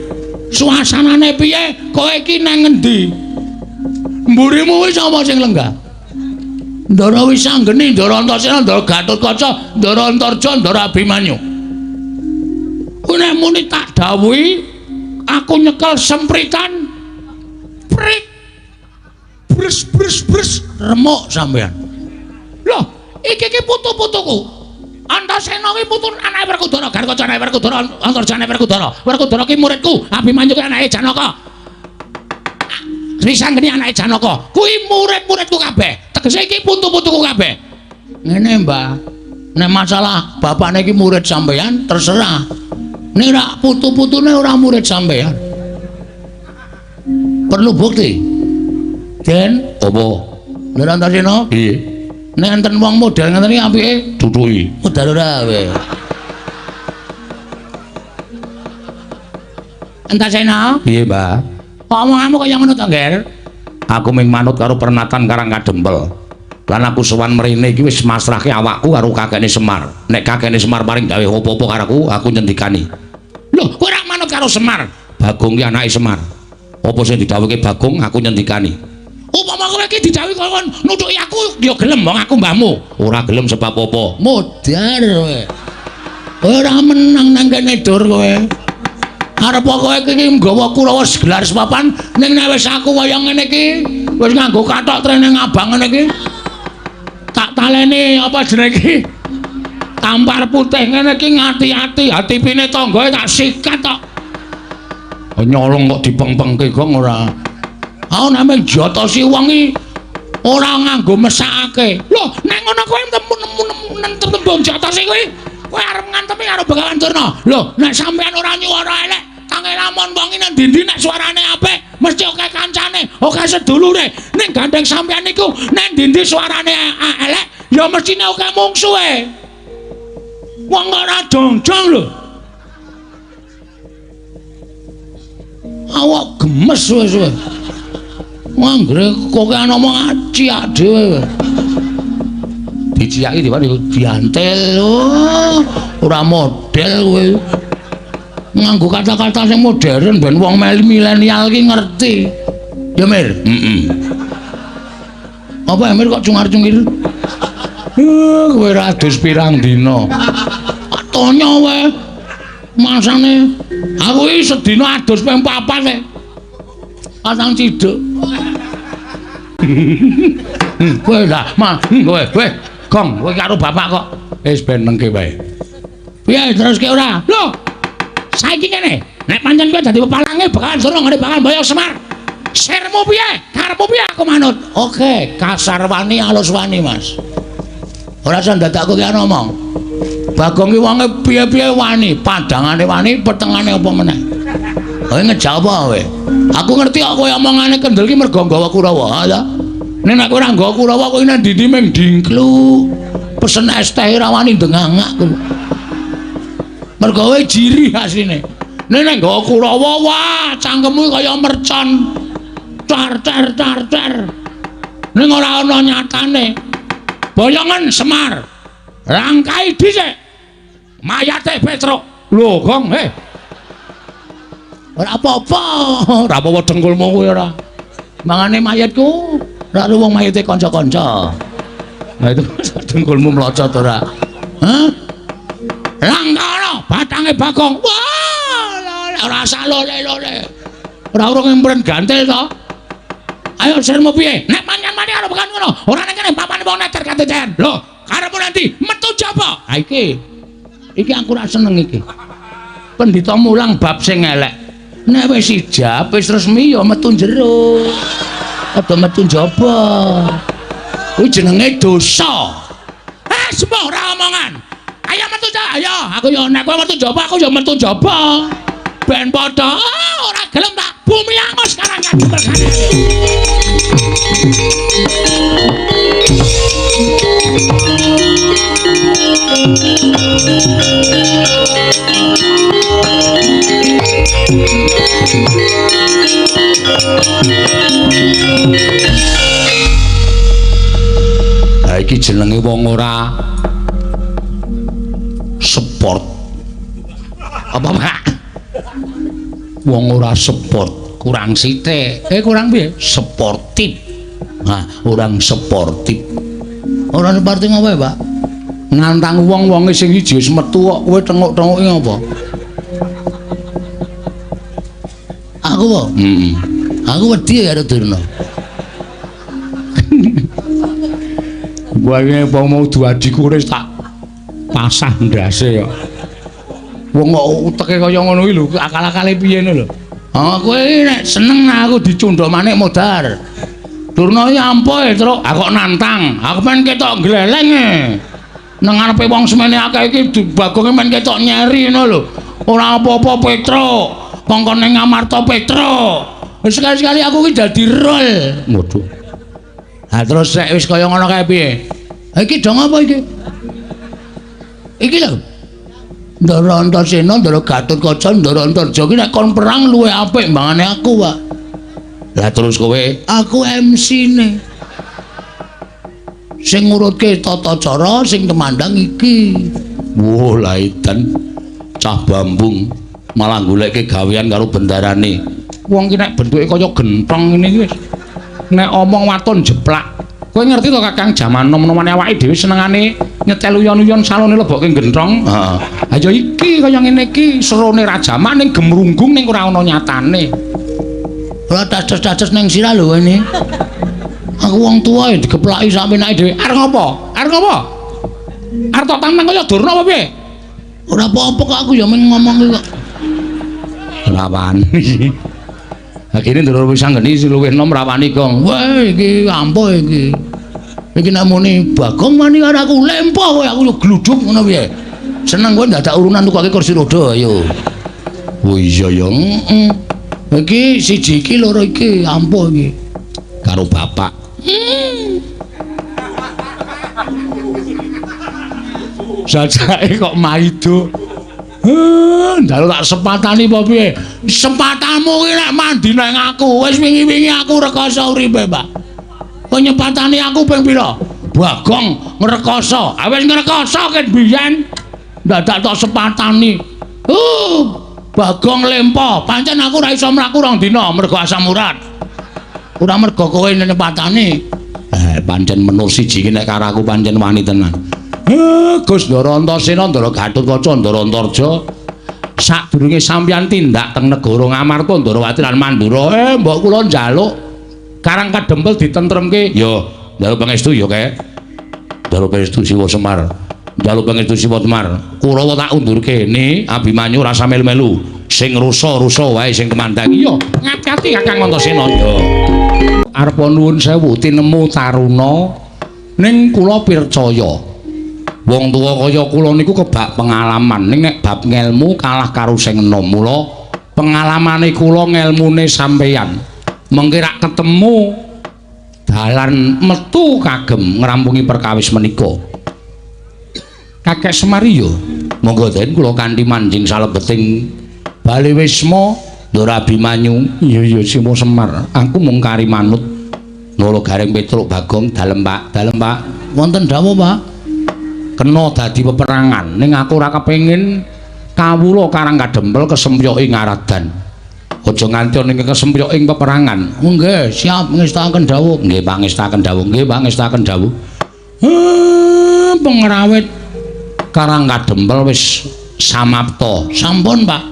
Suasanane piye? Kowe iki nang ngendi? Mburimu wis apa sing lenggah? Ndara Wisanggeni, Ndara Antasena, Ndara Gatotkaca, Ndara Antarja, Ndara Abimanyu. Kuwi nek muni tak dawuhi aku nyekel sempritan prit brus brus brus remuk sampean. Loh, iki iki putu-putuku. Antasena ki putu anake Werkudara, Gatotkaca anake Werkudara, Antarja anake Werkudara. Werkudara ki muridku, Abimanyu ki anake Janaka. Wisanggeni anake Janaka. Kuwi murid-muridku kabeh. Tegese iki putu-putuku kabeh. Ngene, Mbah. Nek masalah bapakne iki murid sampean terserah. Nek ora putu-putune ora murid sampean. Perlu bukti. Den, apa? Lha Antasena? Piye? Nek enten wong model ngeten iki apike duduhi. Modal ora kowe. Antasena? Piye, Mbah? Omonganmu kaya ngono to, Ngger? Aku mung manut karo pernatan Karang Kadempel. Lan aku sowan mrene iki wis masrahke awakku karo kakekne Semar. Nek kakekne Semar paring dawuh apa-apa karo aku, aku nyendikani. Lho, kowe ora manut karo Semar. Bagong ki anake Semar. Apa sing didhawuhke Bagong aku nyendikani. Upama kowe iki didhawuhi kon nutuki aku ya gelem wong aku mbahmu. Ora gelem sebab apa? Modar kowe. Ora menang nang kene Dur kowe. Arep kowe iki nggawa Kurawa gelar sepapan ning nek wis aku kaya ngene iki wis nganggo kathok trene abang ngene iki. Tak taleni apa jenenge iki? Tampar putih ngene iki ngati-ati, hatipine tanggae tak sikat tok. Nyolong kok dipengpengke gong ora. Ah nek jotosi wong iki ora nganggo mesakake. Lho, nek ngono kowe nemu tembung jotosi kuwi, kowe arep ngantemi karo Begawan Durna. Lho, nek sampean ora nyuwara elek, tange lamun wong iki nang ndi-ndi nek suarane apik, mesti akeh kancane, akeh sedulure. Ning gandeng sampean niku nek ndi-ndi suarane elek, ya mestine akeh mungsuhe. Wong ora jongjong lho. Awak gemes wis kowe. Anggere kokean omong aciak dhewe. Diciaki diwani diantel. Oh, ora model kowe. Nganggo kata-kata sing modern ben wong milenial ki ngerti. Ya Mir? Heeh. Apa Mir kok cungar-cungir? Kowe ora adus pirang dina. Tonyo wae. Masane aku iki sedina adus ping 4 e. Patang ciduk. Kowe lah, ma, kowe, kowe, gong, kowe karo bapak kok. Wis ben nengke wae. Piye teruske ora? Lho. Saiki kene, nek pancen kowe dadi pepalange bakalan Durna ngene bakal mboyong Semar. Sirmu piye? Karepmu piye aku manut? Oke, kasar wani alus wani, Mas. Ora usah dadak kowe ngomong. Bagong ki wonge piye-piye wani, padangane wani, petengane apa meneh. Kowe ngejawab kowe. Aku ngerti kok kowe omongane kendel ki mergo nggawa Kurawa, ha ta? Nek nek ora nggawa Kurawa kowe nang ndi-ndi mung dingklu. Pesen es teh ora wani ndengangak kowe. Mergo kowe jirih asline. Nek nek nggawa Kurawa, wah, cangkemmu kaya mercon. Car car car car. Ning ora ana nyatane. Boyongen Semar. Rangkai dhisik. Mayate Petruk. Lho, Gong, he. Ora apa-apa, ora apa-apa dengkulmu kuwi ora. Mangane mayatku, ora wong mayate kanca-kanca. Nah itu dengkulmu mlocot ora. Hah? Langkara batange Bagong. Wah, ora usah lole-lole. Ora urung empren gantil to. Ayo sirmu piye? Nek manyan mati karo bekan ngono, ora ning kene papane wong neter katecen. Lho, karepmu nanti metu jaba. Ha iki. Iki aku ora seneng iki. Pendhita mulang bab sing elek. Nek wis ijab, wis resmi ya metu jero. Aja metu njaba. Kuwi jenenge dosa. Eh, sembuh ora omongan. Ayo metu ta, ayo. Aku ya nek kowe metu njaba, aku ya metu njaba. Ben padha. Ora gelem tak bumi angus karang kadempel. Ha iki jenenge wong ora sport. Apa, Pak? Wong ora sport, kurang sithik. Kurang piye? Sportif. Nah, orang sportif. Ora sportif apa, Pak? Nantang wong-wonge sing iji wis metu kok kowe tenguk-tenguki apa? Aku apa? Heeh. Aku wedi karo Durna. Kowe iki apa mau duadiku wis tak pasah ndase kok. Wong kok uteke kaya ngono iki lho, akal-akale piye ngono lho. Ah, kowe nek seneng aku dicundha manik modar. Durna iki ampuh, Truk. Aku kok nantang. Aku men ketok gleleng e. Nang ngarepe wong semene akeh iki Bagonge men ketok nyeri ngono lho. Ora apa-apa Petruk. Kongkon ning Amarta Petruk. Wis sekali-sekali aku ki dadi rol. Waduh. Ha terus nek wis kaya ngono kae piye? Ha iki dong apa iki? Iki lho. Ndara Antasena, Ndara Gatotkaca, Ndara Antarja ki nek kon perang luwih apik mbangane aku, Pak. Lah terus kowe? Aku MC-ne. Sing ngurutke tata cara, sing temandang iki. Wah, laidan cah bambung. Malah goleke gawean karo bendarane. Wong ki nek bentuke kaya genthong ngene iki wis nek omong waton jeplak. Kowe ngerti to Kakang, jaman nom-nomane awake dhewe senengane nyetel uyon-uyon salone lebokke genthong. Heeh. Ha ya iki kaya ngene iki serone rajaman ning gemrunggung ning ora ana nyatane. Ora dados-dados ning sirah lho kowe ini. Aku wong tuwa ya digeplaki sak penake dhewe. Arep ngopo? Arep ngopo? Arep tok tantang kaya Durna apa piye? Ora apa-apa kok aku ya mung ngomong kok. Ora wani. Ha kene ndoro wis anggeni luwih enom ra wani, Gong. Weh iki ampuh iki. Iki nek muni Bagong wani karo aku lempoh kowe aku yo gluduk ngono piye. Seneng kowe ndadak urunan tukoke kursi roda ayo. Oh iya ya. Heeh. Iki siji iki loro iki ampuh iki. Karo bapak. Jajake kok maido. Njaluk tak sepatani apa piye? Sepatamu ki nek mandi nang aku, wis wingi-wingi aku rekoso uripe, Pak. Kowe nyepatani aku ping pira? Bagong ngrekoso. Ah wis ngrekoso ket biyen. Dadak tok sepatani. Bagong lempo. Pancen aku ora iso mlaku rong dina mergo asam urat. Ora mergo kowe nyepatani. Pancen menur siji ki nek karo aku pancen wani tenan. Gus Ndara Antasena, Ndara Gatotkaca, Ndara Antarja, sadurunge sampeyan tindak teng negara Ngamarta, Ndarawati lan Mandura, mbok kula njaluk Karang Kadempel ditentremke. Ya, njaluk pangestu ya, Kek. Njaluk pangestu Siwa Semar. Njaluk pangestu Siwa Semar. Kurawa tak undurke ne Abimanyu rasa melu-melu. Sing rusa-rusa wae sing kemandang. Iya, ngati-ati Kakang Antasena. Ya. Arep nuwun sewu tinemu taruna ning kula pircaya. Wong tuwa kaya kula niku kebak pengalaman ning nek bab ngelmu kalah karo sing enom. Mula pengalamane kula ngelmune sampeyan mengke rak ketemu dalan metu kagem ngrampungi perkawis menika. Kakek Semar ya monggo den kula kanthi manjing salebeting bale wisma Ndara Abimanyu. Iya iya Simo Semar, aku mung kari manut. Nolo Gareng Petruk Bagong, dalem Pak, dalem Pak. Wonten dawuh Pak. Kena dadi peperangan ning aku ora kepengin kawula Karang Kadempel kesempyoke ngaradan. Aja nganti ana ing kesempyoke ing peperangan. Nggih, siap ngestakaken dawuh. Nggih, pangestakaken dawuh. Nggih, pangestakaken dawuh. Pengrawit Karang Kadempel wis samapta. Sampun, Pak.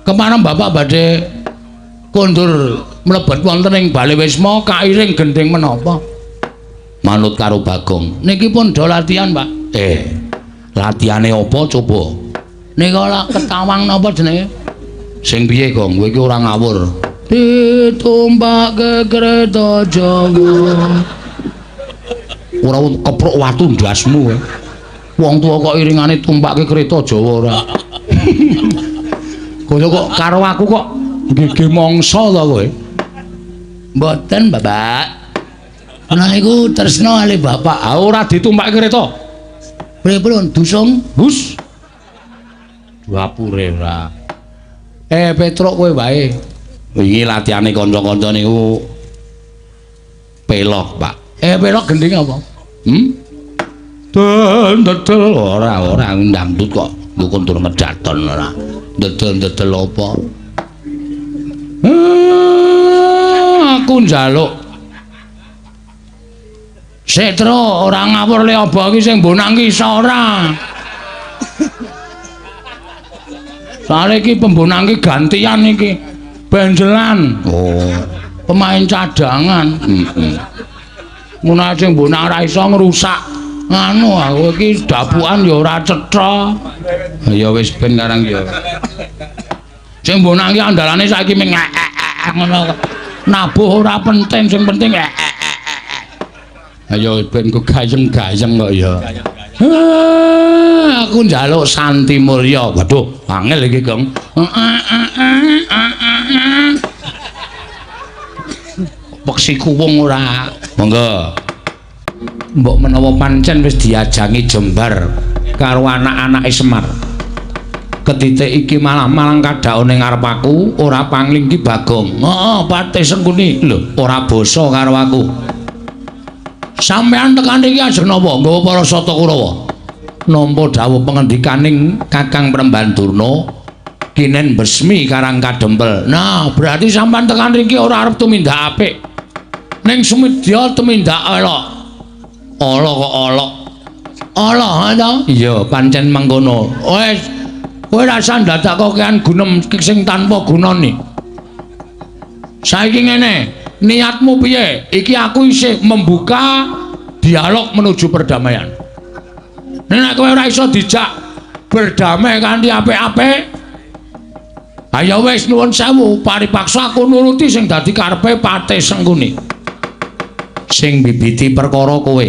Kepareng Bapak badhe kondur mlebet wonten ing bale wisma kairing gendhing menapa? Manut karo Bagong. Niki pun do latihan, Pak. Latihane apa coba? Nika lak ketawang napa jenenge? Sing piye, Gong? Kowe iki ora ngawur. Ditumpake kereta Jawa. Ora keprok watu ndasmu kowe. Wong tuwa kok iringane tumpake kereta Jawa ora. Kowe kok karo aku kok gege mangsa to kowe? Mboten, Bapak. Ana niku tresna ale bapak. Ah ora ditumpake kereta. Pripun dusung? Bus. Dapure ora. Petruk kowe wae. Wingi latihane kanca-kanca niku pelok, Pak. Pelok gending apa? Dedel ora ora ndangdut kok. Nggo kondur ngedaton ora. Dedel-dedel apa? Aku njaluk Setro ora ngawur le apa iki sing mbonang ki iso ora. Soale iki pembonang ki gantian iki. Benjelan. Oh, pemain cadangan. Heeh. Ngono ae sing mbonang ora iso ngrusak. Nganu aku iki dapukan ya ora cetha. Ya wis ben karang ya. Sing mbonang ki andalane saiki ming ngono. Nabuh ora penting, sing penting Ayo ben kok gayeng-gayeng kok ya. Aku njaluk Santi Mulya. Waduh, angel iki, Gong. Peksi kuwung ora. Monggo. Mbok menawa pancen wis diajangi jembar karo anak-anake Semar. Ketitik iki malah malang kadhaone ngarep aku, ora pangling ki Bagong. Heeh, Patih Sengkuni. Lho, ora basa karo aku. Sampeyan tekan iki ajeng napa nggawa para Sata Kurawa? Nampa dawuh pengendikaning Kakang Premban Durna, Kinen besmi Karang Kadempel. Nah, berarti sampean tekan riki ora arep tumindak apik. Ning sumedya tumindak elok. Ala kok elok. Ala ha to? Iya, pancen mengkono. Wis, kowe rasa ndadak kokean gunem sing tanpa gunane. Saiki ngene, niatmu piye? Iki aku isih membuka dialog menuju perdamaian. Nek kowe ora iso dijak berdamai kanthi apik-apik, ayo wis nuwun sewu, paripaksa aku nuruti sing dadi karepe Patih Sengkuni. Sing bibiti perkara kowe.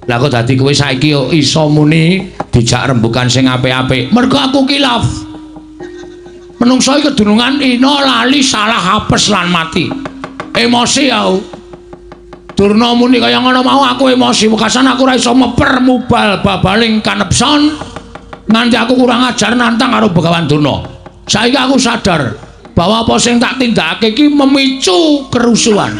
Lah kok dadi kowe saiki iso muni dijak rembukan sing apik-apik. Mergo aku kilaf. Menungso iki kedunungan ina lali salah apes lan mati. Emosi aku. Durna muni kaya ngono mau aku emosi, wekasan aku ora iso meper mubal babaling kanepson nganti aku kurang ajar nantang karo Begawan Durna. Saiki aku sadar bahwa apa sing tak tindakake iki memicu kerusuhan.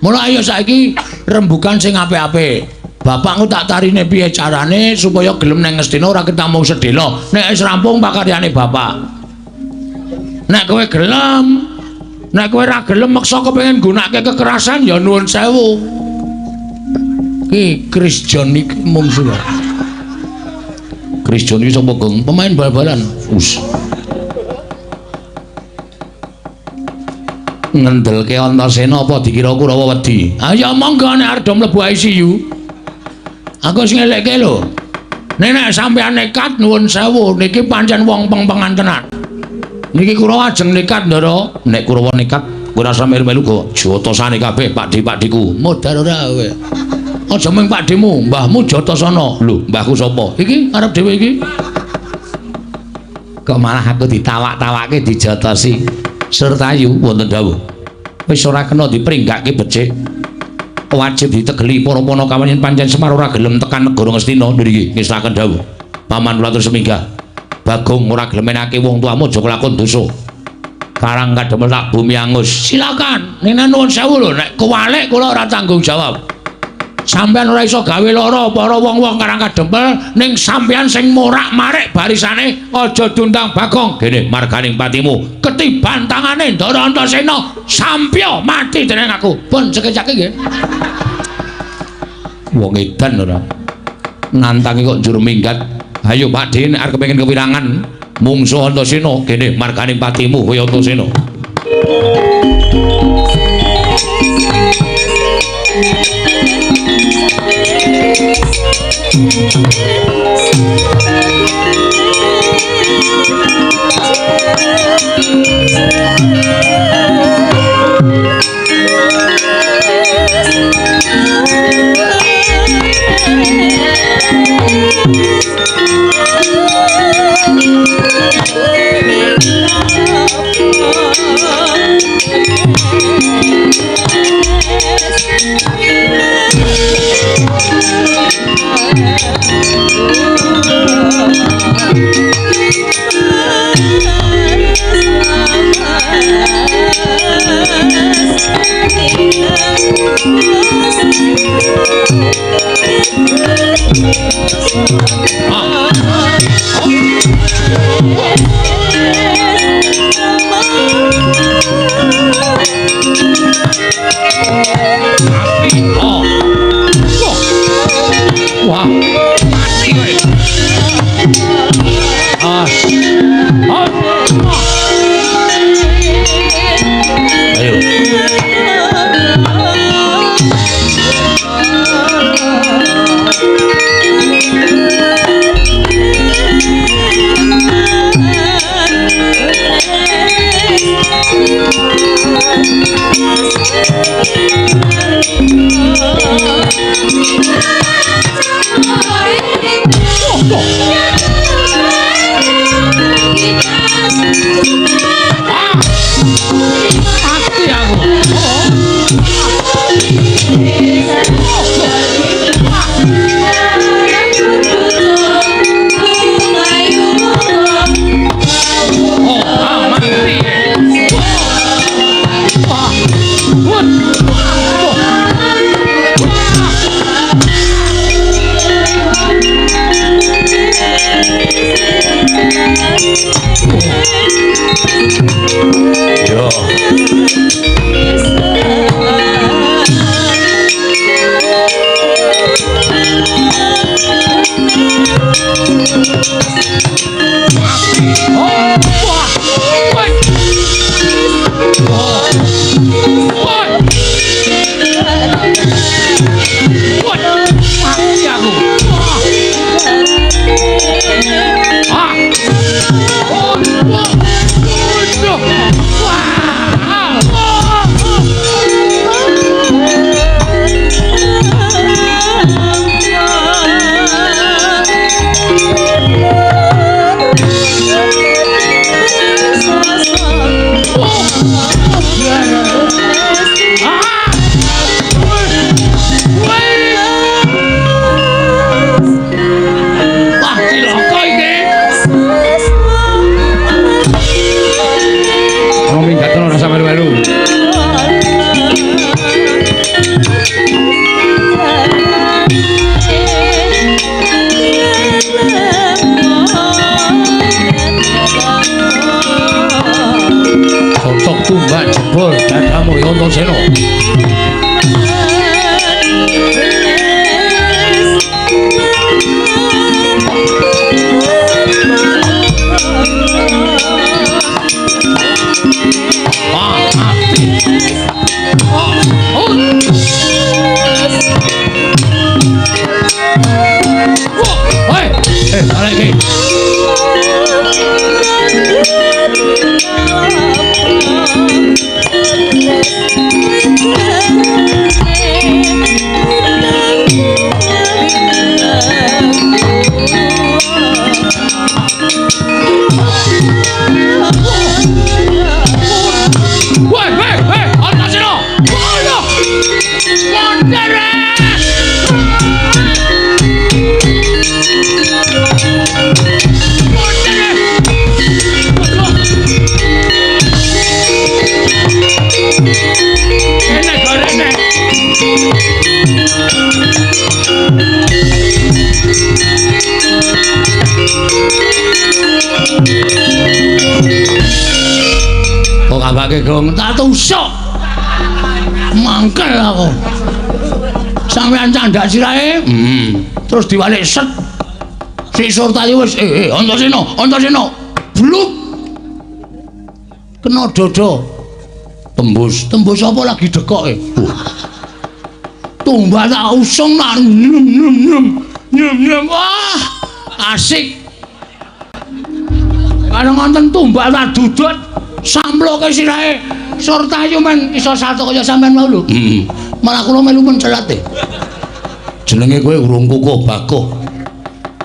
Mula ayo saiki rembukan sing apik-apik. Bapakku tak tarine piye carane supaya gelem nang Ngastina ora ketamung sedhela. Nek wis rampung pakaryane bapak. Nek kowe gelem, nek kowe ora gelem meksa kepengin nggunakake kekerasan ya nuwun sewu. Ki Chris John iki mungsuh. Chris John iki sapa, Gong? Pemain bal-balan. Us. Ngendelke Antasena apa dikira Kurawa wedi? Ayo monggo nek arep do mlebu ICU. Aku wis ngelekke lho. Nek nek sampean nekat nuwun sewu niki pancen wong peng-pengan tenan. Niki Kurawa ajeng nekat, Ndara. Nek Kurawa nekat, kowe ora usah melu-melu go jotosane kabeh pakde-pakdeku. Modar ora kowe. Aja mung pakdemu, mbahmu Jotasana. Lho, mbahku sapa? Iki arep dhewe iki. Kok malah aku ditawak-tawake dijotosi. Surtayu wonten dawuh. Wis ora kena dipringgake becik. Wajib ditegeli para panakawan yen pancen Semar ora gelem tekan negara Ngastina niki ngestaken dawuh. Paman kula terus minggah. Bagong ora gelem menake wong tuamu aja kelakon dosa. Karang Kadempel tak bumi angus. Silakan. Nek nuwun sewu lho, nek kuwalik kula ora tanggung jawab. Sampeyan ora iso gawe lara para wong-wong Karang Kadempel ning sampeyan sing morak-marik barisane aja diundang Bagong. Gene marganing patimu ketiban tangane Ndara Antasena sampya mati dening aku. Pun cekecake nggih. Wong edan ora. Nantangi kok njur minggat. Ayo Pak De nek arep kepengin kewirangan mungsuh Antasena gene marganing patimu kowe Antasena. Mati aku. Ah. Cocok tumbak jebol dadamu Antasena. Wah, mati. Oh, oh. Wah, hei, arek iki. Woi, hei, hei, Antasena. Waduh. Mondere. Mondere. Enak gorene. Kok kabake gong tak tusuk. Mangkel aku. Sampeyan candak sirahe? Terus diwalik set. Si Surtayu wis Antasena, Antasena. Blup. Kena dodo. Tembus, tembus apa lagi dekoke? Tumbak tak usung nak nyem nyem nyem nyem nyem. Wah, asik. Kalau ngonten tumbak tak dudut samploke sirahe Surtayu men iso satu kaya sampean mau lho. Malah kula melu mencelat e. Jenenge kowe urung kukuh bakuh.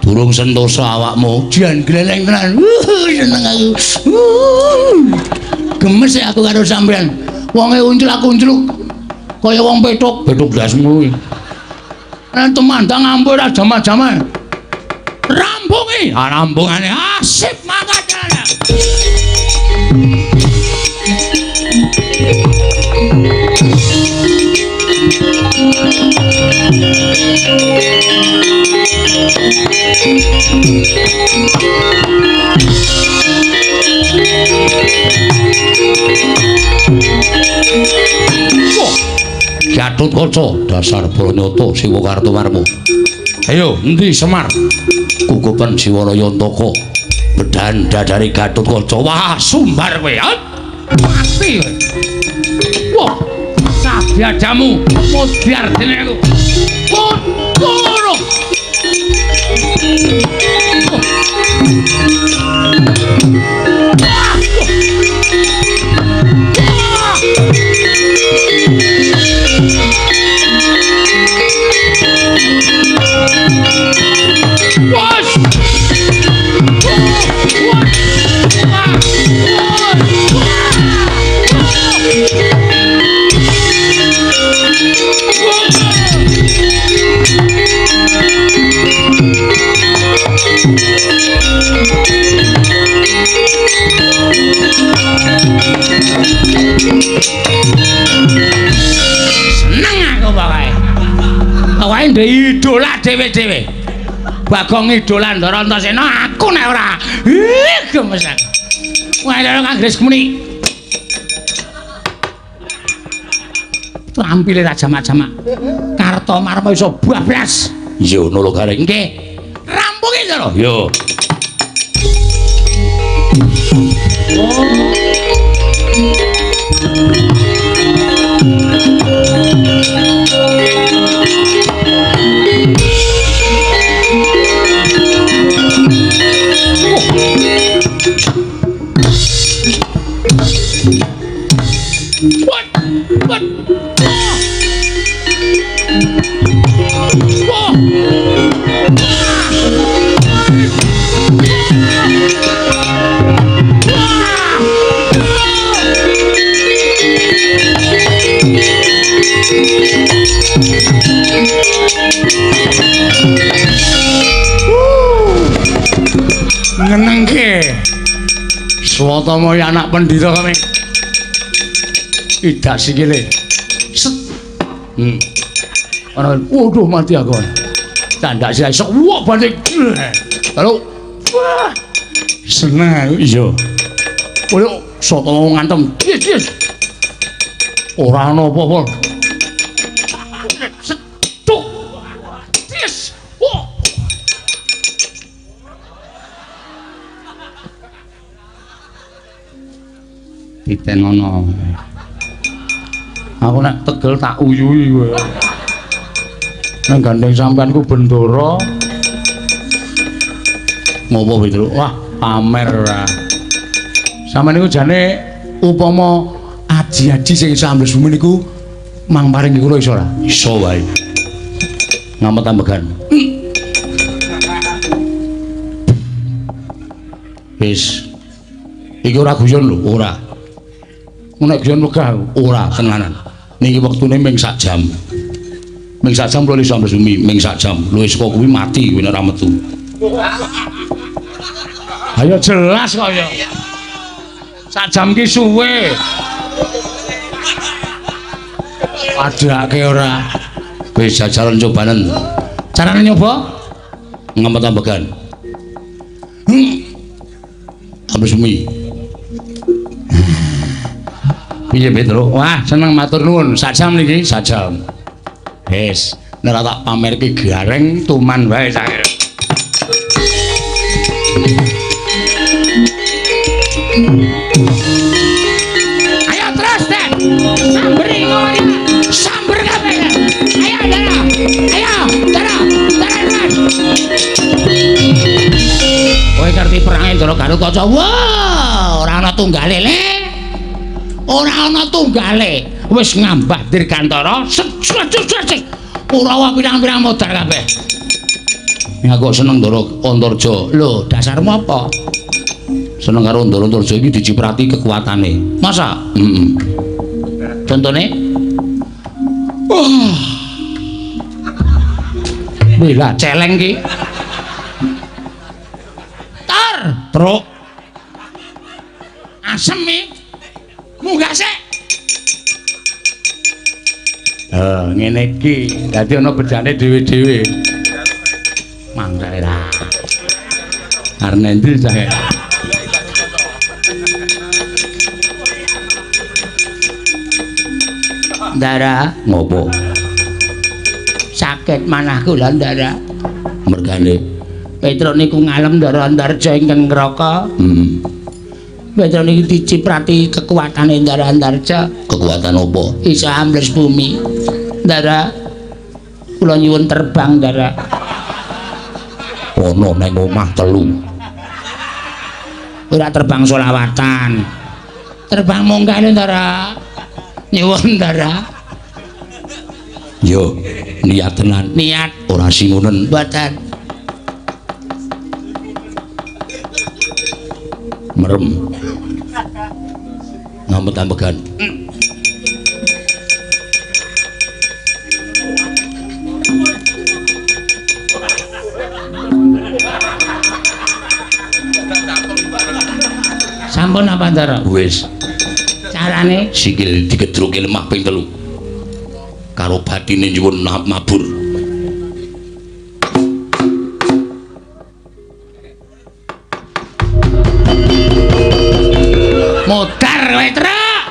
Durung sentosa awakmu. Jan gleleng tenan. Seneng aku. Gemes aku karo sampean. Wonge uncul aku uncluk. Kaya wong petuk, petuk dasmu kuwi. Nek tumandang ampun ora jaman-jaman. Rampungi, ah rampungane asip mangkat jalan. Gatotkaca dasar Branyata Siwa Kartomarma. Ayo endi Semar? Kukupen Siwalaya Antaka. Bedhan dadare Gatotkaca. Wah, sumbar kowe. Mati kowe. Wah, sabiajamu modyar dene aku. Kono. Seneng aku pokoke. Pokoke ndek idola dhewe-dhewe. Bagong idola Ndara Antasena aku nek ora. Ih, gemes aku. Wah, lha kang muni. Trampile ra jamak-jamak. Kartomarma iso bablas. Iya ngono lho Gareng. Nggih. Rampungi Ndara. Yo. Oh. What? What? Wah. Ngenengke. Swatama anak pendhita kami. Idak sikile. Set. Ana waduh mati aku. Candak sih sok wah balik. Lalu wah. Seneng aku iya. Koyo Swatama ngantem. Yes, yes. Ora ana apa-apa. Set. Tuk. Yes. Wah. Titenono. Aku nek tegel tak uyuhi kowe. Nang gandeng sampean ku bendoro. Ngopo Petruk? Wah, pamer ora. Sampeyan niku jane upama aji-aji sing iso ambles bumi niku mang paring kula iso ora? Iso wae. Ngamet ambegan. Wis. Iki ora guyon lho, ora. Nek guyon wegah ora tenanan. Niki wektune ming sak jam. Ming sak jam kula iso ambles bumi, ming sak jam. Lho wis kok kuwi mati kuwi nek ora metu. Ayo jelas kok ya. Sak jam ki suwe. Padhake ora. Wis jajalan cobanen. Carane nyoba? Ngamet ambegan. Ambles bumi. Piye Petruk? Wah, seneng matur nuwun. Sak jam niki, sak jam. Wis, nek tak pamerke gareng tuman wae sak. Ayo terus, Den. Samberi ngono. Samber kabeh. Ayo, Dara. Ayo, Dara. Dara terus. Kowe ngerti perange Ndara Garukaca? Wah, ora ana tunggale, Le. Ora ana tunggale. Wis ngambah dirgantara. Set. Ora pirang-pirang modar kabeh. Aku seneng Ndara Antarja. Lho, dasarmu apa? Seneng karo Ndara Antarja iki diciprati kekuatane. Masa? Heeh. Contone? Wah. Wih lah celeng ki. Tar, truk. Asem iki. Munggah sik. Ngene iki. Dadi ana bedane dhewe-dhewe. Mangga ra. Arep endi cah? Ndara, ngopo? Sakit manah kula, Ndara. Mergane Petruk niku ngalem Ndara Antarja ingkang ngraka. Petruk niku diciprati kekuatane Ndara Antarja. Kekuatan apa? Iso ambles bumi. Ndara, kula nyuwun terbang, Ndara. Ono nang omah telu. Ora terbang solawatan. Terbang munggah lho, Ndara. Nyuwun, Ndara. Yo, niat tenan. Niat ora singunen. Mboten. Merem. Ngamet ambegan. Sampun apa, Ndara? Wis. Carane sikil digedruke lemah ping 3. Karo batine nyuwun mabur. Modar kowe, Truk.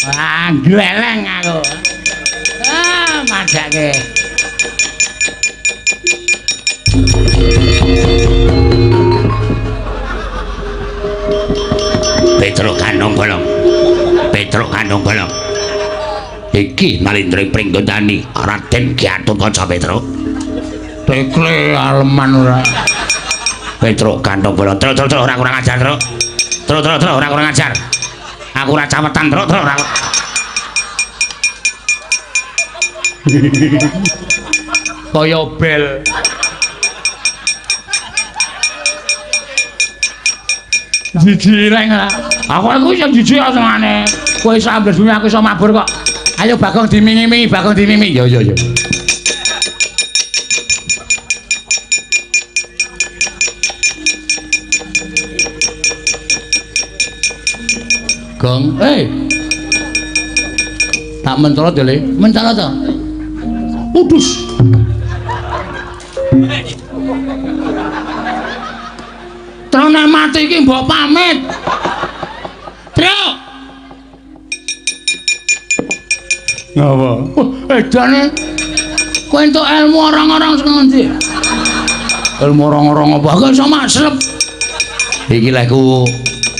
Wah, gleleng aku. Ah, madake. Petruk kandung bolong. Petruk kandung bolong. Iki Nalindra Pringgondani Raden Gatotkaca Petruk. Tekle aleman ora. Petruk gantong bolong. Truk truk truk ora kurang ajar, Truk. Truk truk truk ora kurang ajar. Aku ora cawetan, Truk truk ora. Kaya bel. Jijik reng. Aku iso jijik senengane. Kowe iso ambles bumi aku iso mabur kok. Ayo Bagong dimingi-mingi, Bagong dimingi. Yo yo yo. Gong, eh. Tak mencolot ya, Le. Mencolot to? Udus. Truk nek mati iki mbok pamit. Truk. Ngapa? Edane. Kowe entuk ilmu orang-orang saka ngendi? Ilmu orang-orang apa? Aku iso maslep. Iki lek ku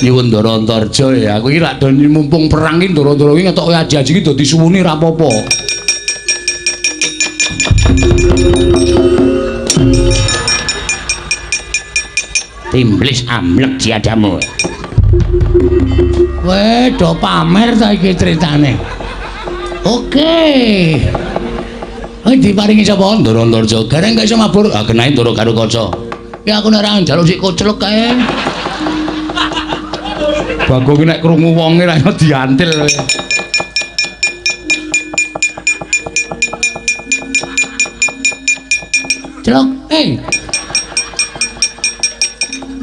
nyuwun Ndara Antarja ya. Aku iki lak do mumpung perang iki Ndara-ndara iki ngetoke aji-aji iki dadi suwuni ra apa-apa. Timblis amlek jiadamu. Weh, do pamer ta iki critane. Oke. Kowe diparingi sapa? Ndara Antarja. Gareng gak iso mabur. Ah kenae Ndara Garukaca. Ya aku nek ora njaluk sik koclek kae. Bagong iki nek krungu wonge ra iso diantil. Celok, eh.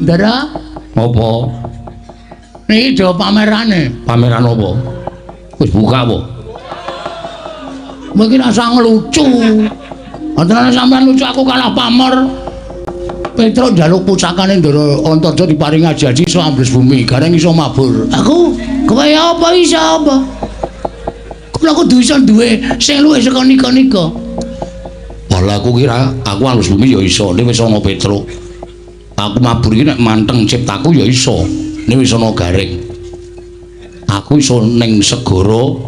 Ndara, apa? Niki do pamerane. Pameran apa? Wis buka apa? Kowe iki rasa ngelucu. Antarane sampean lucu aku kalah pamer. Petruk njaluk pusakane Ndara Antarja diparingi aji-aji iso ambles bumi, gareng iso mabur. Aku kowe apa iso apa? Kula kudu iso duwe sing luwih saka nika-nika. Walah aku kira aku ambles bumi ya iso, nek wis ana Petruk. Aku mabur iki nek manteng ciptaku ya iso, nek wis ana gareng. Aku iso ning segara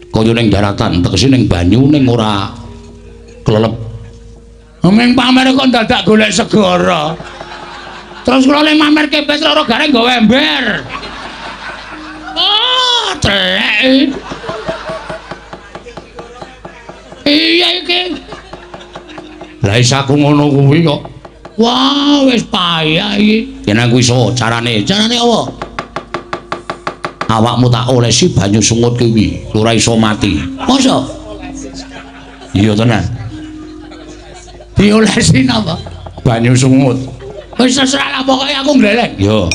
kaya ning daratan, tegese ning banyu ning ora klelep. Ming pamer kok dadak golek segara. Terus kula le mamerke Petruk ora gareng nggawa ember. Oh, telek. Iya iki. Lah iso aku ngono kuwi kok. Wah, wis payah iki. Yen aku iso carane. Carane apa? Awakmu tak olesi banyu sungut kuwi, ora iso mati. Masa? Iya tenan. Diolesi napa? Banyu sungut. Wis terserah lah pokoke aku ngleleng. Yo.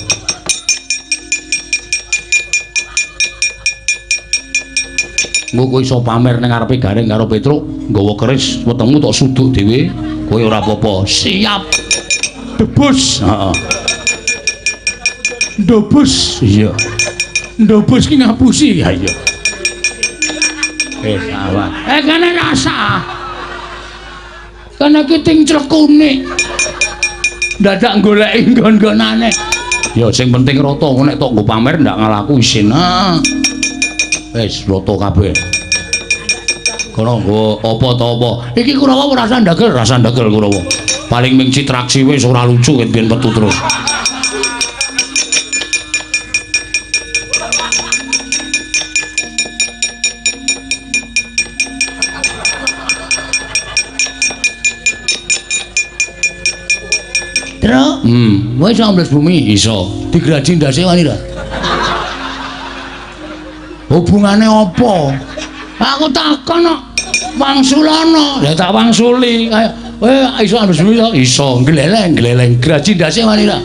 Engko kowe iso pamer ning ngarepe Gareng karo Petruk, nggawa keris wetengmu tok suduk dhewe, kowe ora apa-apa. Siap. Debus. Heeh. Ndobus. Iya. Ndobus ki ngapusi. Ha iya. Wis awak. Eh kene rasa. Kene ki ting clekune. Dadak goleki nggon-nggonane. Ya sing penting rata, nek tok nggo pamer ndak ngalaku isin. Heeh. Wis rata kabeh. Kono nggo apa ta apa. Iki Kurawa ora rasa ndagel, rasa ndagel Kurawa. Paling ming citraksi wis ora lucu ket biyen metu terus. Truk, kowe iso ambles bumi? Iso. Digraji ndase wani ra? Hubungane apa? Aku takon kok. Wangsulana. Ya tak wangsuli. Ayo, kowe iso ambles bumi to? Iso. Gleleng, gleleng. Graji ndase wani ra?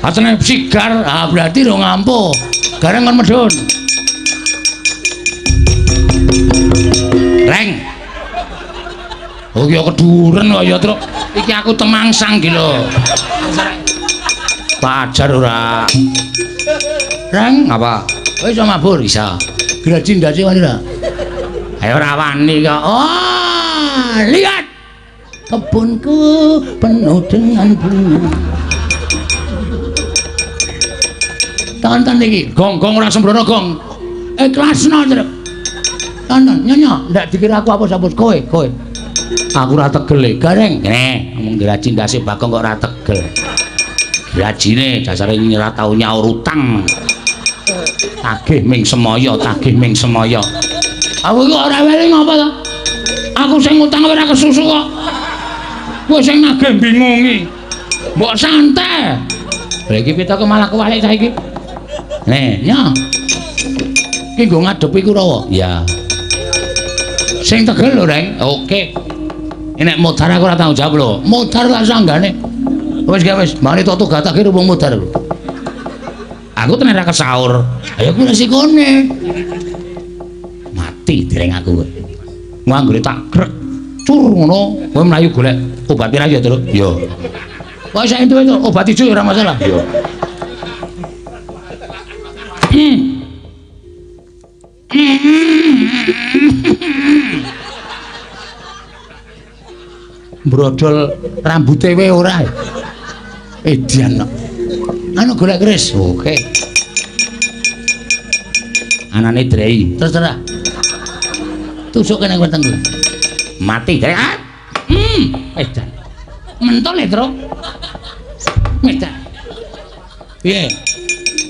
Atene sigar, ah berarti ro ngampuh. Gareng kon medhun. Reng. Oh ya keduren kok ya, Truk. Iki aku temangsang iki lho. Tak ajar ora. Reng, apa? Kowe iso mabur? Iso. Graji ndase wani ra? Ayo ora wani kok. Oh, lihat. Kebunku penuh dengan bunga. Tonton iki, gong-gong ora sembrono gong. Ikhlasno, Truk. Tonton, nyonya, ndak dikira aku apa-apa kowe, kowe. Aku ora tegel e. Gareng. Ngene, ngomong graji ndase Bagong kok ora tegel. Brajine dasare ora tau nyaur utang. Tagih ming semaya, tagih ming semaya. Aku iki ora weling apa to? Aku sing ngutang ora kesusu kok. Kowe sing nagih bingungi. Mbok santai. Lha iki pitoke malah kewalik saiki. Nih, nya. Iki nggo ngadepi Kurawa. Ya. Sing tegel lho, Reng. Oke. Nek modar aku ora tanggung jawab lho. Modar lah sanggane. Wis gak wis, mari toto gatake wong modar lho. Aku tenan ora kesaur. Ayo kuwi resikone. Mati dereng aku kowe. Nganggone tak grek cur ngono, kowe mlayu golek obat pira ya, Truk? Yo. Wah, sak entuk obat ijo ya ora masalah. Yo. Brodol rambute wae ora. Edian kok. Anu golek keris. Oke. Anane drei. Terserah. Tusuk kene wetengku. Mati drei. Ah. Edan. Mentol e, Truk. Edan. Piye?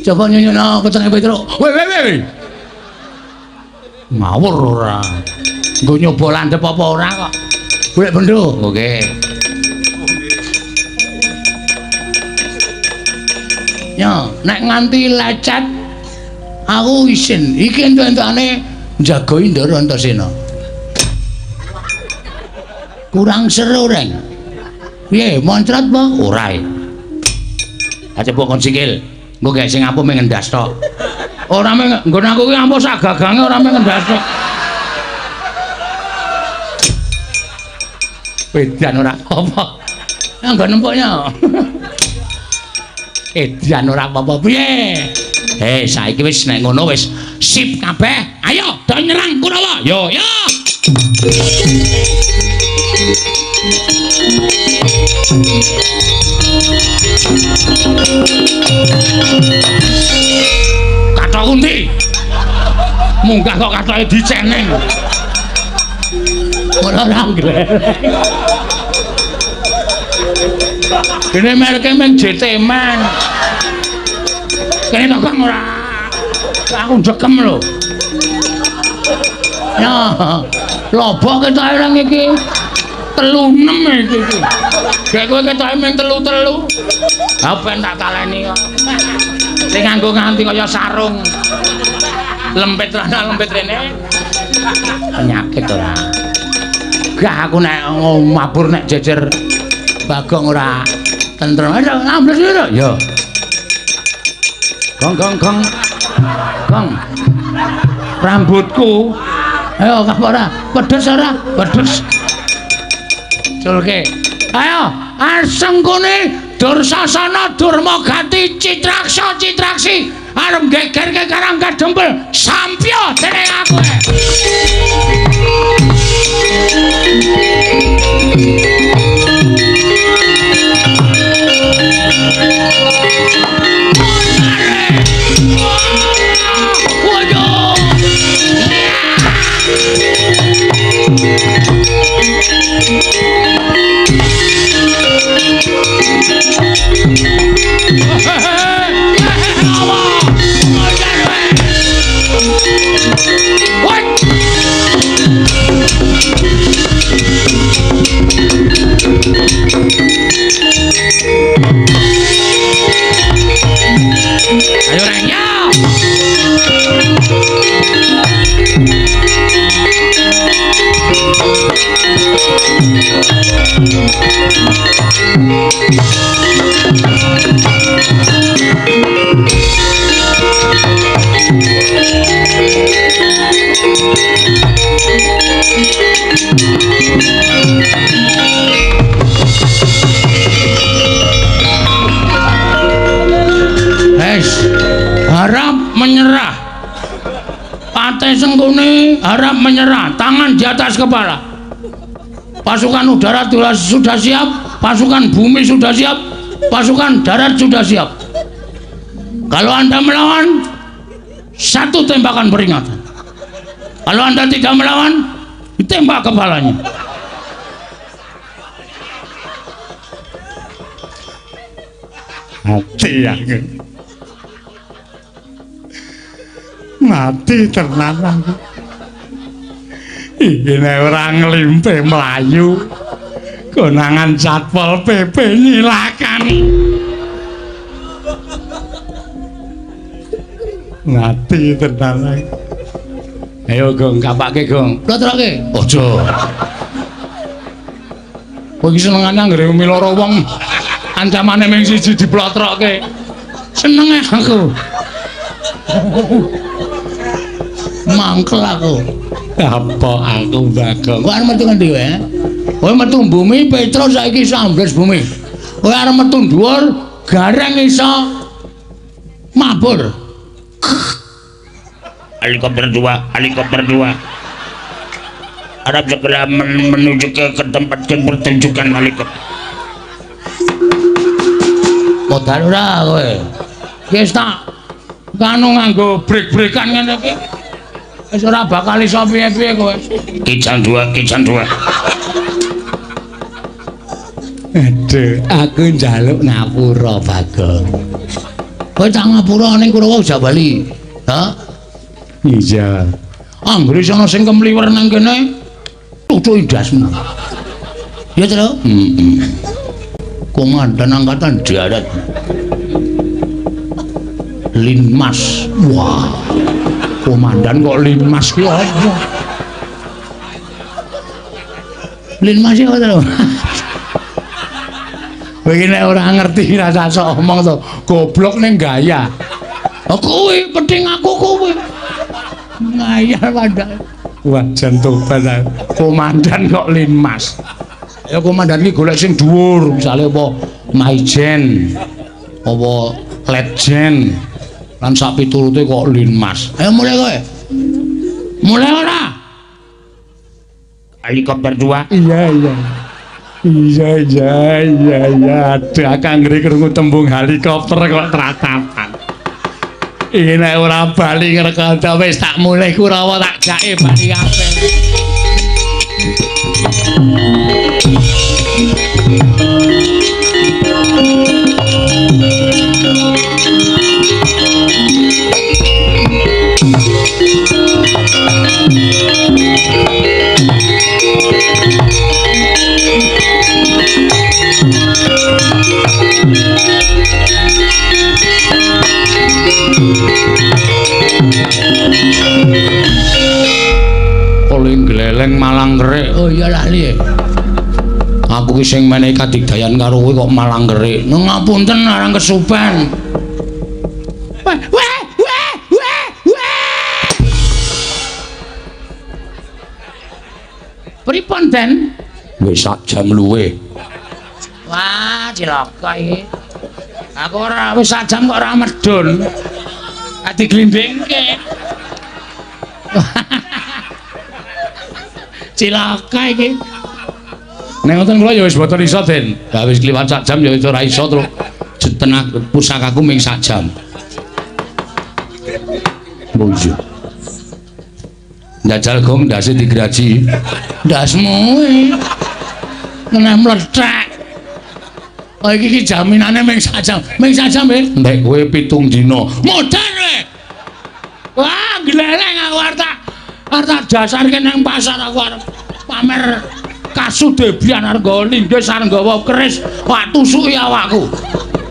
Coba nyunyono wetenge Petruk. Weh weh weh. Ngawur ora. Nggo nyoba landhep apa ora kok. Golek bendo. Oke. Ya, nek nganti lecet aku isin. Iki entuk-entukane njaga Indara Antasena. Kurang seru, Reng. Piye, moncrot apa? Ora. Aja mbok kon sikil. Engko gek sing ampuh mung ngendas tok. Ora mung nggon aku ki ampuh sak gagange ora mung ngendas tok. Edan ora apa-apa. Nggon nempoknya. Edan ora apa-apa piye? Saiki wis nek ngono wis sip kabeh. Ayo do nyerang Kurawa. Yo yo. Kathok kunti. Munggah kok kathoke diceneng. Ora ora gleleng. Kene merke meng JT man. Kene tok ora. Aku njekem lho. Ya, lobok ketoke nang iki. 36 iki iki. Gek kowe ketoke meng 3-3. Ha ben tak taleni kok. Sing nganggo nganti kaya sarung. Lempit rana lempit rene. Penyakit ora. Gah aku nek mabur nek jejer Bagong ora tentrem. Ayo ambles lho. Yo. Gong gong gong. Gong. Rambutku. Ayo kah ora? Pedes ora? Pedes. Culke. Ayo, Asengkuni Dursasana Durmagati Citraksa Citraksi arep gegerke Karang Kadempel. Sampya dening aku. Ayo Reng, ya. Wes, harap menyerah. Patih Sengkuni harap menyerah, tangan di atas kepala. Pasukan udara sudah siap, pasukan bumi sudah siap, pasukan darat sudah siap. Kalau Anda melawan, satu tembakan peringatan. Kalau Anda tidak melawan, ditembak kepalanya. Mati aku. Mati tenan aku. Iki nek ora nglimpe mlayu konangan Satpol PP nyilakani. Mati tenan aku. Ayo Gong, kapake Gong. Plotroke. Aja. Kowe iki senengane anggere miloro wong ancamane ming siji diplotroke. Senenge aku. Mangkel aku. Apa aku Bagong? Kowe arep metu ngendi kowe? Kowe metu bumi Petro saiki iso ambles bumi. Kowe arep metu dhuwur gareng iso mabur. Helikopter 2, helikopter 2. Harap segera menuju ke tempat pertunjukan helikopter. Modal ora kowe. Wis tak kanu nganggo brek-brekan ngene iki. Wis ora bakal iso piye-piye kowe. Kijang 2, kijang 2. Aduh, aku njaluk ngapura Bagong. Kowe tak ngapura ning Kurawa aja bali. Ha? Iya. Anggere ana sing kemliwer nang kene, tutuki ndasmu. Ya, Tru? Heeh. Komandan Angkatan Darat. Linmas. Wah. Komandan kok Linmas ki apa? Linmas ya, Tru? Kowe iki nek ora ngerti rasa sok omong to, goblok ning gaya. Oh, kuwi penting aku kuwi. Ngayal padahal. Wah, jan tobat aku. Komandan kok Linmas. Ya komandan iki golek sing dhuwur, misale apa Maijen, apa Letjen. Lan sak piturute kok Linmas. Ayo mulai kowe. Mulai ora? Helikopter 2. Iya, iya. Iya, iya, iya, iya. Aduh, aku anggere krungu tembung helikopter kok tratapan. Iki nek ora bali ngrekada wis tak mulih Kurawa tak jake bali kabeh. Koling gleleng malang kerik. Oh iya lali. Aku ki sing menehi kadigdayan karo kowe kok malang kerik. Nang ngapunten arang kesupen. Weh weh weh weh weh. Pripun Den? Wis sak jam luwe. Wah, cilaka iki. Aku ora wis sak jam kok ora medun. Ati glindingke. Cilaka iki. Nek ngoten kula ya wis boten iso, Den. Lah wis kliwat sak jam ya wis ora iso terus tenag pusakaku ming sak jam. Oh iya. Njajal gong ndase digraji. Ndasmu iki. Meneh mlethek. Oh iki iki jaminane ming sak jam. Ming sak jam nggih. Nek kowe 7 dina. Modar kowe. Wah, gleleng aku arep tak dasarke nang pasar aku arep pamer kasudebian arep nggawa linggis arep nggawa keris, wah tusuki awakku.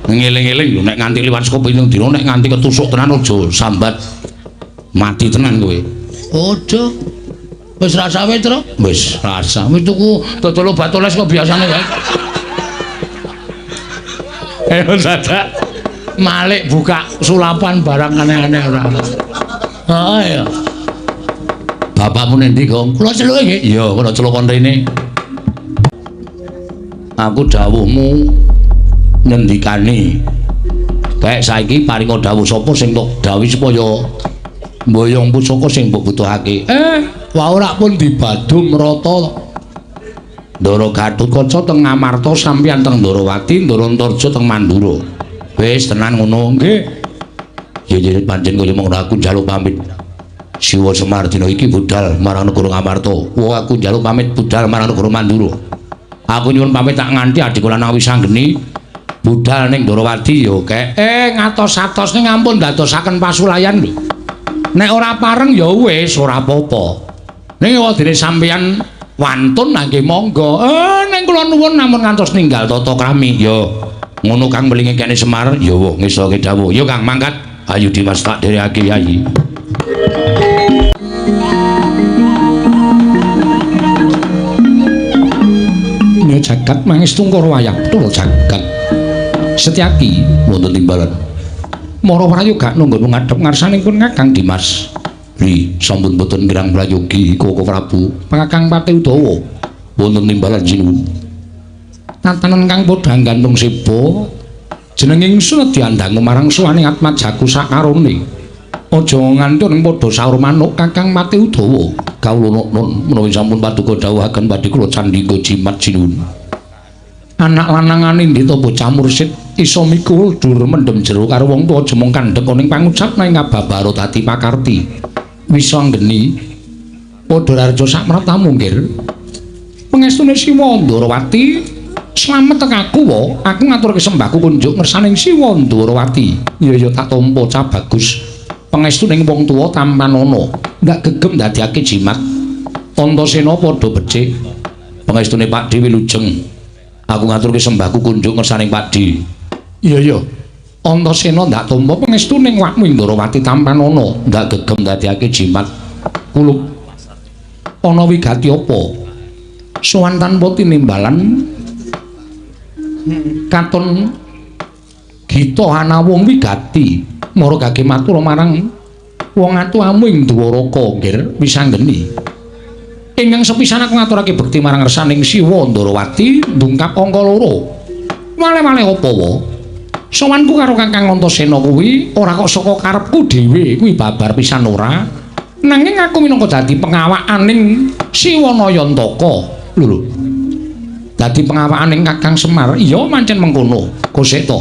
Ngeling-eling lho nek nganti liwat saka 7 dina nek nganti ketusuk tenan aja sambat mati tenan kowe. Aja. Wis rasa wis, Tru? Wis rasa. Wis tuku dodol obat oles kok biasane wae. Ayo dadak Malik buka sulapan barang aneh-aneh ora. Oh iya. Bapakmu nendi, Gong? Kula celuke nggih. Iya, kula celuk kon rene. Aku dawuhmu ngendikane. Kayak saiki paringa dawuh sapa sing tok dawuhi supaya mboyong pusaka sing mbok butuhake. Wah ora pun dibadum rata. Ndara Gatotkaca teng Ngamarta sampeyan teng Ndarawati, Ndara Antarja teng Mandura. Wis tenan ngono nggih. Yen yen pancen kaya mung aku njaluk pamit. Siwa Semar dina iki budal marang negara Ngamarta. Wah aku njaluk pamit budal marang negara Mandura. Aku nyuwun pamit tak nganti adikku lanang wis anggeni Budal ning Ndorowati ya kek. Ngatos-atos ning ampun dadosaken pasulayan lho. Nek ora pareng ya wis ora apa-apa. Ning wadene sampeyan wantun nggih monggo. Ning kula nuwun namung ngantos ninggal tata krami. Ya ngono Kang mlinge kene Semar. Ya wah ngesake dawuh. Ya Kang mangkat. Ayo Dimas tak dherekake Yayi. Nya jagat mangestu karo wayah tul jagat. Setyaki wonten timbalan. Mara prayoga nunggu ngadhep ngarsanipun Kakang Dimas. Ri sampun boten kirang prayogi Koko Prabu, Kakang Pati Udawa wonten timbalan sinuwun. Tatanan kang padha gantung seba jeneng ingsun diandangu marang suwane Atmajaku sakarone. Aja nganti padha saur manuk Kakang Pati Udawa. Kawula nun menawi sampun paduka dawuhaken badhe kula candhika jimat sinuwun. Anak lanangane ndita bocah mursid iso mikul dur mendem jero karo wong tuwa aja mung kandhek ning pangucap nang ngababaro dadi pakarti. Wisa nggeni padha raja sakmratamu nggir. Pengestune Siwa Ndorowati slamet tekaku wa aku ngaturke sembahku kunjuk ngersaning Siwa Ndorowati. Ya ya tak tampa cah bagus. Pengestune wong tuwa tampanana ndak gegem ndadekake jimat. Antasena padha becik. Pengestune Pak Dewi Lujeng. Aku ngaturke sembahku kunjuk ngersaning Pakdi. Iya iya. Antasena ndak tampa pengestune wakmu Ndorowati tampanana ndak gegem ndadekake jimat. Kulup ana wigati apa? Sowan tanpa tinimbalan katon gita anawung wigati mara gage matur marang wong atuamu ing Dwaraka nggir wisanggeni. Ingkang sepisan aku ngaturake bekti marang ngersaning Siwa Ndorowati ndungkap angka 2. Wale-wale apa wa? Sowanku karo Kakang Antasena kuwi ora kok saka karepku dhewe, kuwi babar pisan ora. Nanging aku minangka dadi pengawakaning Siwa Nayantaka. Lho lho. Dadi pengawakaning Kakang Semar, iya pancen mengkono. Kosek to.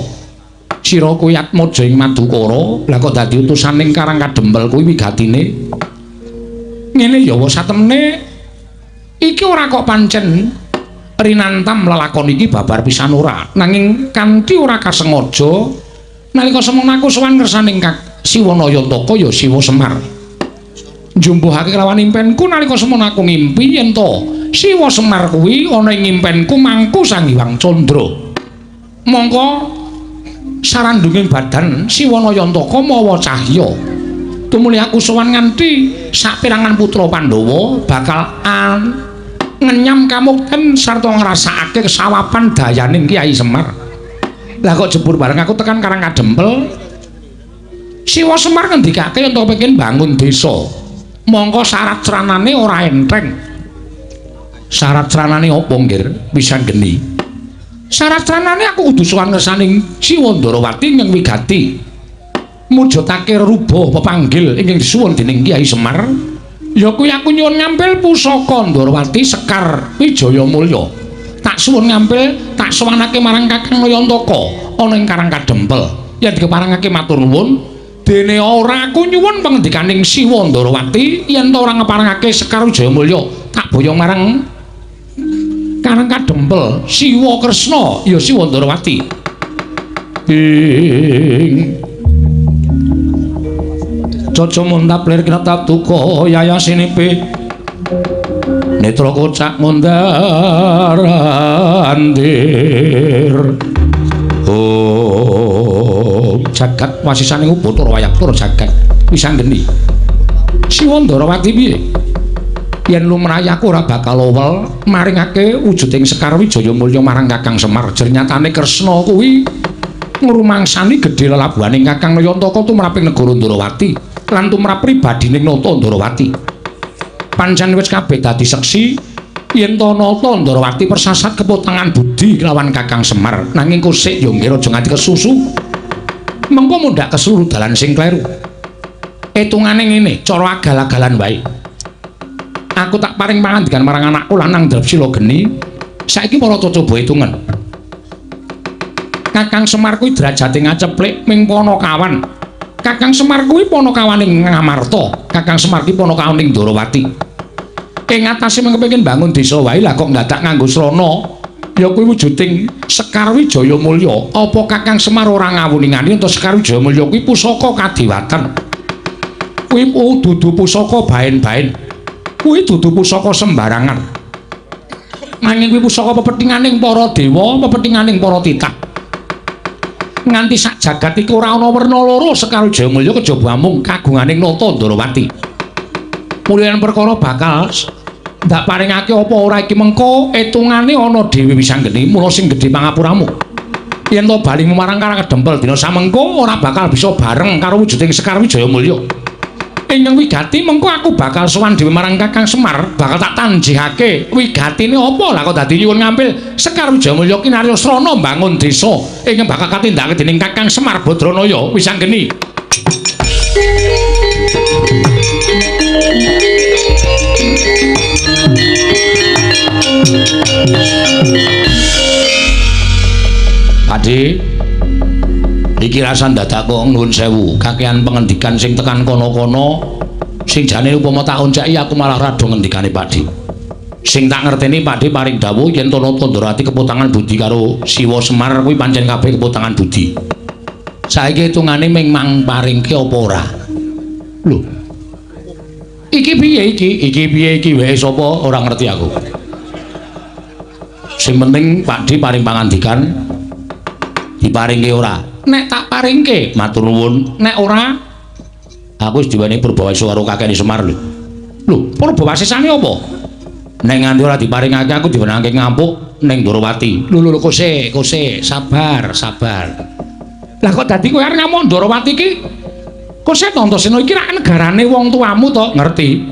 Sira kuwi Atmaja ing Madukara, lah kok dadi utusaning Karang Kadempel kuwi wigatine. Ngene ya wa satemene iki ora kok pancen rinantam lelakon iki babar pisan ora, nanging kanthi ora kasengaja nalika semono aku sowan ngersaning Siwa Nayantaka ya Siwa Semar. Njumpuhake kelawan impenku nalika semono aku ngimpi yen to Siwa Semar kuwi ana ing impenku mangku Sang Hyang Candra. Mongko sarandunging badan Siwa Nayantaka mawa cahya. Tumuli aku sowan nganti saperangan putra Pandhawa bakal ngenyam kamukten sarta ngrasakake kesawapan dayaning Kyai Semar. Lah kok jebur bareng aku tekan Karang Kadempel, Siwa Semar ngendikake yen to pengin bangun desa. Mongko syarat sranane ora enteng. Syarat sranane apa nggir? Pisan geni. Syarat sranane aku kudu sowan ngersaning Siwa Ndorowati ing wigati. Mujudake rubah pepanggil ingkang disuwun dening Kyai Semar. Ya kuwi aku nyuwun ngampil pusaka Ndorowati Sekar Wijaya Mulya. Tak suwun ngampil, tak sowanake marang Kakang Nayantaka ana ing Karang Kadempel. Yen dikeparengake matur nuwun, dene ora aku nyuwun pangendikaning Siwa Ndorowati yen ta ora ngeparengake Sekar Wijaya Mulya, tak boyong marang Karang Kadempel Siwa Kresna ya Siwa Ndorowati. Ing Caca muntap lir kinetap duka yayasinipe netra kocak mundar andir. Oh jagat wasisaning Ubathara wayah tur jagat wisanggeni Siwa Ndorowati piye yen lumrahe aku ora bakal owel maringake wujuding Sekar Wijaya Mulya marang Kakang Semar. Jernyatane Kresna kuwi ngrumangsani gedhe lelabuhaning Kakang Nayantaka tumraping negara Ndorowati lan tumrap pribadining Nata Ndorowati. Pancen wis kabeh dadi seksi yen to Nata Ndorowati persasat kepotangan budi kelawan Kakang Semar. Nanging kosek ya nggih aja nganti kesusu. Mengko mundhak keseluruh dalan sing kleru. Etungane ngene, cara agal-agalan wae. Aku tak paring pangandikan marang anakku lanang Drepsila geni. Saiki para coba hitungan. Kakang Semar kuwi derajate ngaceplik ming panakawan. Kakang Semar kuwi panakawaning Ngamarta, Kakang Semar kuwi panakawaning Ndorowati. Ing atase mung kepengin bangun desa wae lah kok ndadak nganggo srana. Ya kuwi wujuding Sekar Wijaya Mulya. Apa Kakang Semar ora ngawuningani ento Sekar Wijaya Mulya kuwi pusaka kadewatan. Kuwi dudu pusaka baen-baen. Kuwi dudu pusaka sembarangan. Nanging kuwi pusaka pepethinganing para dewa, pepethinganing para titah. Nganti sak jagat iki ora ana werna loro Sekar Wijaya Mulya kejaba amung kagunganing Nata Ndorowati. Mulyan perkara bakal ndak paringake apa ora iki mengko etungane ana dhewe wisanggeni mula sing gedhe pangapuramu. Yen to bali marang Karang Kedempel dina samengko ora bakal bisa bareng karo wujuding Sekar Wijaya Mulya. Ingkang wigati mengko aku bakal sowan dhewe marang Kakang Semar, bakal tak tanjihake wigatine apa lah kok dadi nyuwun ngampil Sekar Wijaya Mulya kinarya srana mbangun desa ingkang bakal katindakake dening Kakang Semar Badranaya wisanggeni. Pakde, iki rasan dadak kok nuwun sewu, kakehan pengendikan sing tekan kono-kono sing jane upama tak onceki aku malah rada ngendikane Pakde. Sing tak ngerteni Pakde paring dawuh yen to Nata Ndorowati kepotangan budi karo Siwa Semar kuwi pancen kabeh kepotangan budi. Saiki hitungane ming mang paringke apa ora? Lho. Iki piye iki? Iki piye iki wae sapa ora ngerti aku. Sing penting Pakde paring pangandikan diparingke ora? Nek tak paringke matur nuwun, nek ora aku wis diweni Purbawasa karo kakekne Semar lho. Lho, Purbawasane apa? Nek nganti ora diparingake aku diwenangke ngampuk ning Ndorowati. Lho lho kose, kose, sabar, sabar. Lah kok dadi kowe arep ngamuk Ndorowati iki? Kose to Antasena iki rak negarane wong tuamu to, ngerti?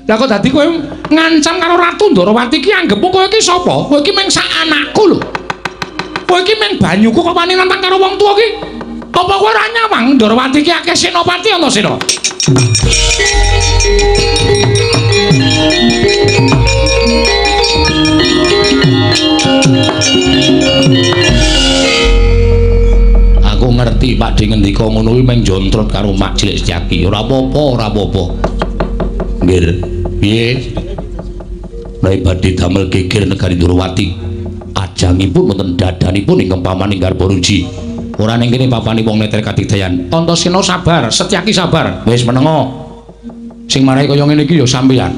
Lah kok dadi kowe ngancam karo Ratu Ndorowati iki anggepmu kowe iki sapa? Kowe iki mung sak anakku lho. Kowe iki mung banyuku kok wani nantang karo wong tuwa iki? Apa kowe ora nyawang Ndorowati iki akeh senopati Antasena? Aku ngerti Pakde ngendika ngono kuwi mung jontrot karo Mak Cilik Setyaki. Ora apa-apa, ora apa-apa. Nggih, piye? Nek badhe damel geger negari Ndorowati, ajangipun wonten dadanipun ingkang paman ing Garbaruji. Ora ning kene papane wong neter kadigdayan. Antasena sabar, Setyaki sabar. Wis menengo. Sing marai kaya ngene iki ya sampeyan.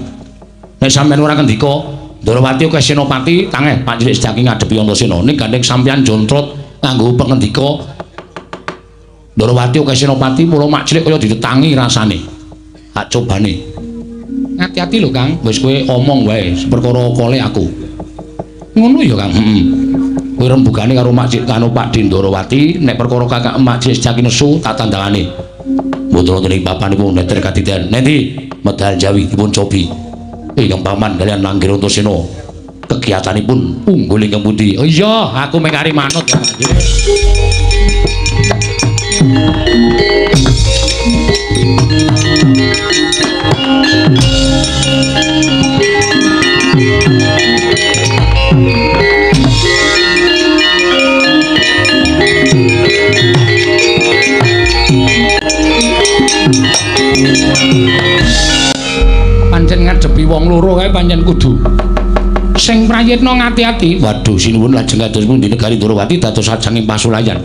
Nek sampeyan ora ngendika, Ndorowati akeh senopati, tangeh Pak Cilik Setyaki ngadepi Antasena. Ning gandeng sampeyan jontrot nganggo pengendika Ndorowati akeh senopati, mula Mak Cilik kaya ditetangi rasane. Tak cobane. Ngati-ati lho Kang, wis kowe omong wae perkara kole aku. Ngono ya Kang. Heeh. Kowe rembugane karo Mak Cilik karo Pakde Ndorowati, nek perkara kakak Mak Cilik Setyaki nesu tak tandangane. Mboten wonten ing papanipun neter kadidan. Nendi medal Jawi dipun cobi. Ingkang paman kalian langgir Antasena. Kegiatanipun unggul ingkang pundi? Oh iya, aku mung kari manut ya. Pancen ngadepi wong loro kae pancen kudu sing prayitna ngati-ati. Waduh, sinuwun lajeng kados pundi negari Ndorowati dados ajanging pasulayan.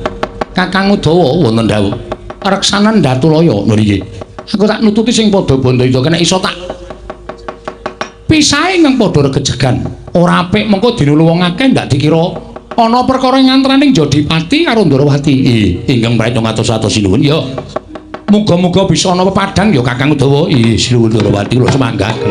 Kakang Udawa wonten dawuh reksanan Datulaya. Lho nggih. Aku tak nututi sing padha bandayuda kena iso tak pisahe nang padha regejegan. Ora apik mengko dinulu wong akeh ndak dikira ana perkara ngantraning Jodipati karo Ndorowati. Ingkang prayitna ngatos-atos sinuwun ya. Muga-muga bisa ana pepadang ya Kakang Udawa. Ih, sinuwun Ndorowati kula semanggaken.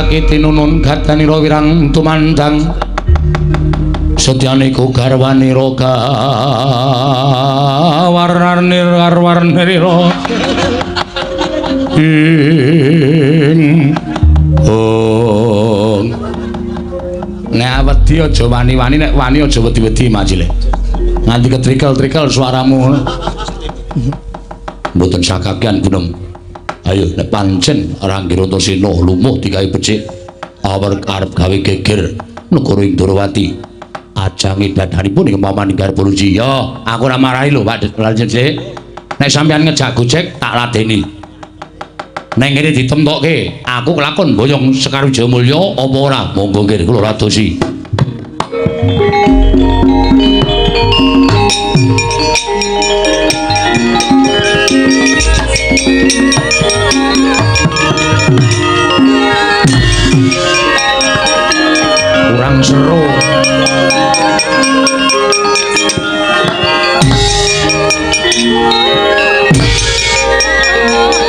Setyaki tinunun gadanira wirang tumandang setyaniku garwanira gawarnir garwarnira ing ong. Nek wedi aja wani-wani, nek wani aja wedi-wedi Mak Cilik. Nganti ketrikel-trikel suaramu. Mboten sakakean gunem. Ayo nek pancen Rangga Antasena lumuh digawe becik awar arep gawe geger negara ing Ndorowati. Ajange dadanipun ing paman garba ruci. Ya, aku ora marahi lho Pak Cilik. Nek sampeyan ngejak gojek tak ladeni. Neng kene ditemtokke, aku kelakon boyong Sekar Wijayamulya apa ora? Monggo nggih kula radosi. Kurang seru.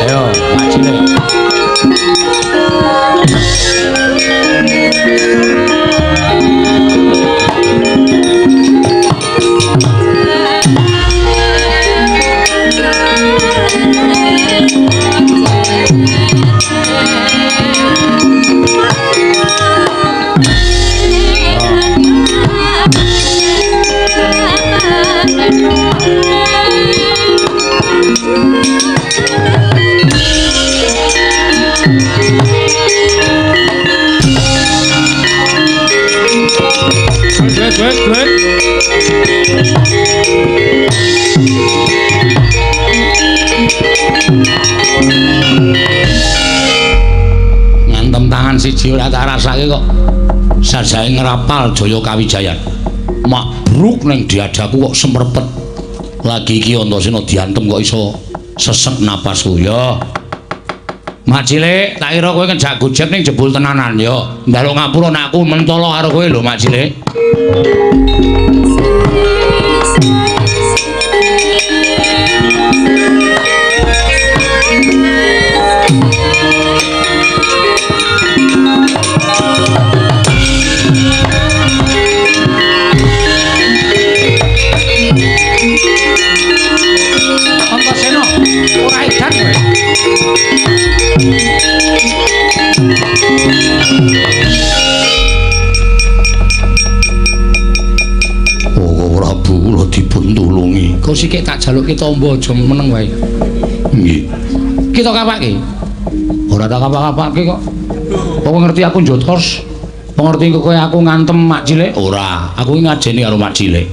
Ayo, Mak Cilik. Ngantem tangan siji ora tak rasake kok sajae ngrapal Jaya Kawijayan. Makbruk ning diadaku kok semrepet. Lagi iki Antasena diantem kok iso sesek napasku ya. Mak Cilik, tak kira kowe ngejak gojek ning jebul tenanan ya. Njaluk ngapura nek aku mentolo karo kowe lho Mak Cilik. Antasena, ora edan kowe. Oh, Prabu kula dipun tulungi. Kok sikik tak jalukke tombo aja meneng wae. Nggih. Kita kapake. Ora tak kapak-kapake kok. Kok ngerti aku njotos? Kok ngerti kowe aku ngantem Mak Cilik? Ora, aku iki ngajeni karo Mak Cilik.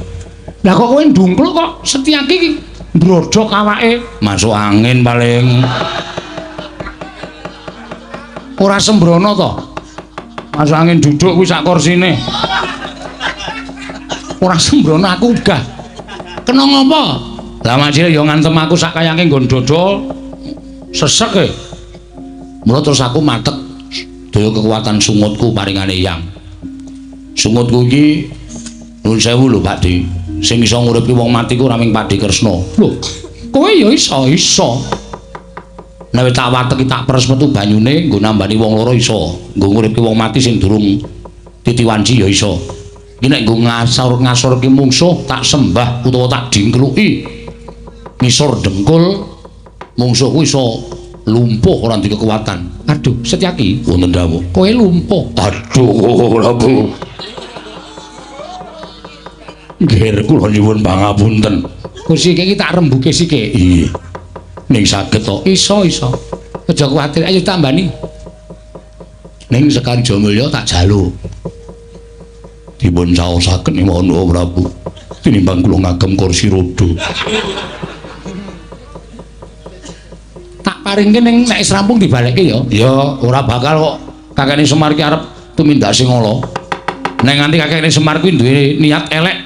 Lah kok kowe ndungkluk kok Setyaki iki mbrodhok awake? Masuk angin paling. Ora sembrono to? Masuk angin duduk kuwi sak kursine. Ora sembrono aku uga. Kena ngopo? Lah Mak Cilik ya ngantem aku sak kayake nggon dada sesek e. Mula terus aku matek daya kekuatan sungutku paringane Eyang. Sungutku iki nuwun sewu lho Pak Di. Sing iso nguripke wong mati ku ora mung Pakde Kresna. Lho, kowe ya iso, iso. Nek tak wateki tak peres metu banyune nggo nambani wong loro iso. Nggo nguripke wong mati sing durung titiwanci ya iso. Iki nek nggo ngasor-ngasorke mungsuh tak sembah utawa tak dingkluki ngisor dengkul mungsuhku iso lumpuh ora duwe kekuatan. Aduh, Setyaki, wonten dawuh. Kowe lumpuh. Aduh, Prabu. Nggih, kula nyuwun pangapunten. Kursi iki tak rembuke sithik. Iya. Ning saged to? Iso, iso. Aja kuwatir, ayo tambani. Ning Sekar Wijayamulya tak jaluk. Dipun caosaken nyuwun Prabu. Tinimbang kula ngagem kursi roda. Tak paringke ning nek wis rampung dibalekke ya. Ya, ora bakal kok. Kakekne Semar ki arep tumindak sing ala. Nek nganti kakekne Semar kuwi duwe niat elek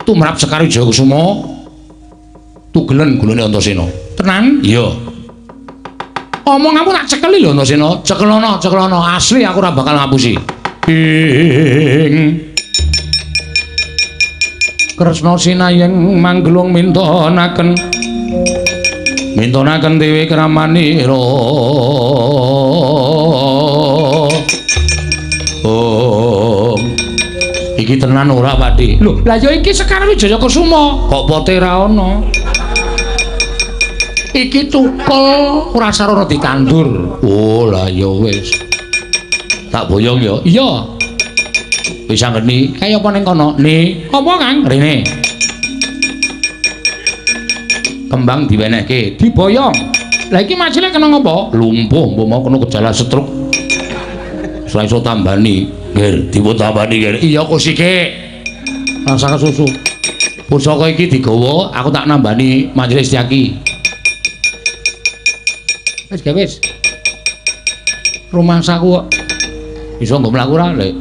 tumrap Sekar Wijayakusuma tugelen gulune Antasena. Tenan? Iya. Omonganmu tak cekeli lho Antasena. Cekelono, cekelono. Asli aku ora bakal ngapusi. Ing Kresna sinayeng manggelung mintonaken mintonaken dewi kramanira. Iki tenan ora, Pakdi? Lho, lah ya iki Sekar Wijaya Kusuma. Kok pote ra ono? Iki tukul ora sarana ditandur. Oh, lah ya wis. Tak boyong ya. Iya. Wis anggeni. Kaya apa ning kono? Ni, Apa, Kang? Rene. Kembang diwenehke, Diboyong. Lah iki majile kena ngopo? Lumpuh mbok mau kena gejala stroke. Ora iso tambani. Nggih, dipun tambani nggih. Iya kusike. Rasa kesusu. Pusaka iki digawa, aku tak nambani majelis Setyaki. Wis gawe wis. Rumangsaku kok Iso nggo mlaku ora, Lek?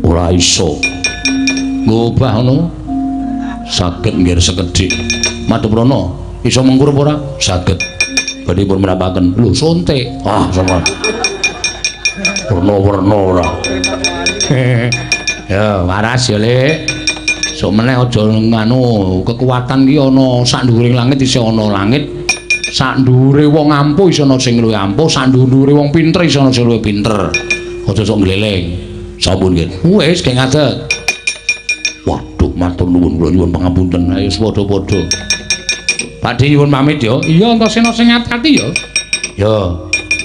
Ora iso. Ngobah ngono. Saged nggih sekedhik. Madhep rono, iso mengkur apa ora? Saged. Badhe pun mrapaken. Lho, sonte. Ah, sama. Werna-werna ora. Ya, waras ya, Lek. Sok meneh aja nganu, kekuatan ki ana sak nduwuring langit isih ana langit. Sak nduwure wong ampuh isih ana sing luwih ampuh, sak nduwure wong pinter isih ana sing luwih pinter. Aja sok ngleleng. Sampun nggih. Wis gek ngadeg. Waduh, matur nuwun kula nyuwun pangapunten. Ayo padha-padha. Pakde nyuwun pamit ya. Iya, Antasena sing ati-ati ya. Ya.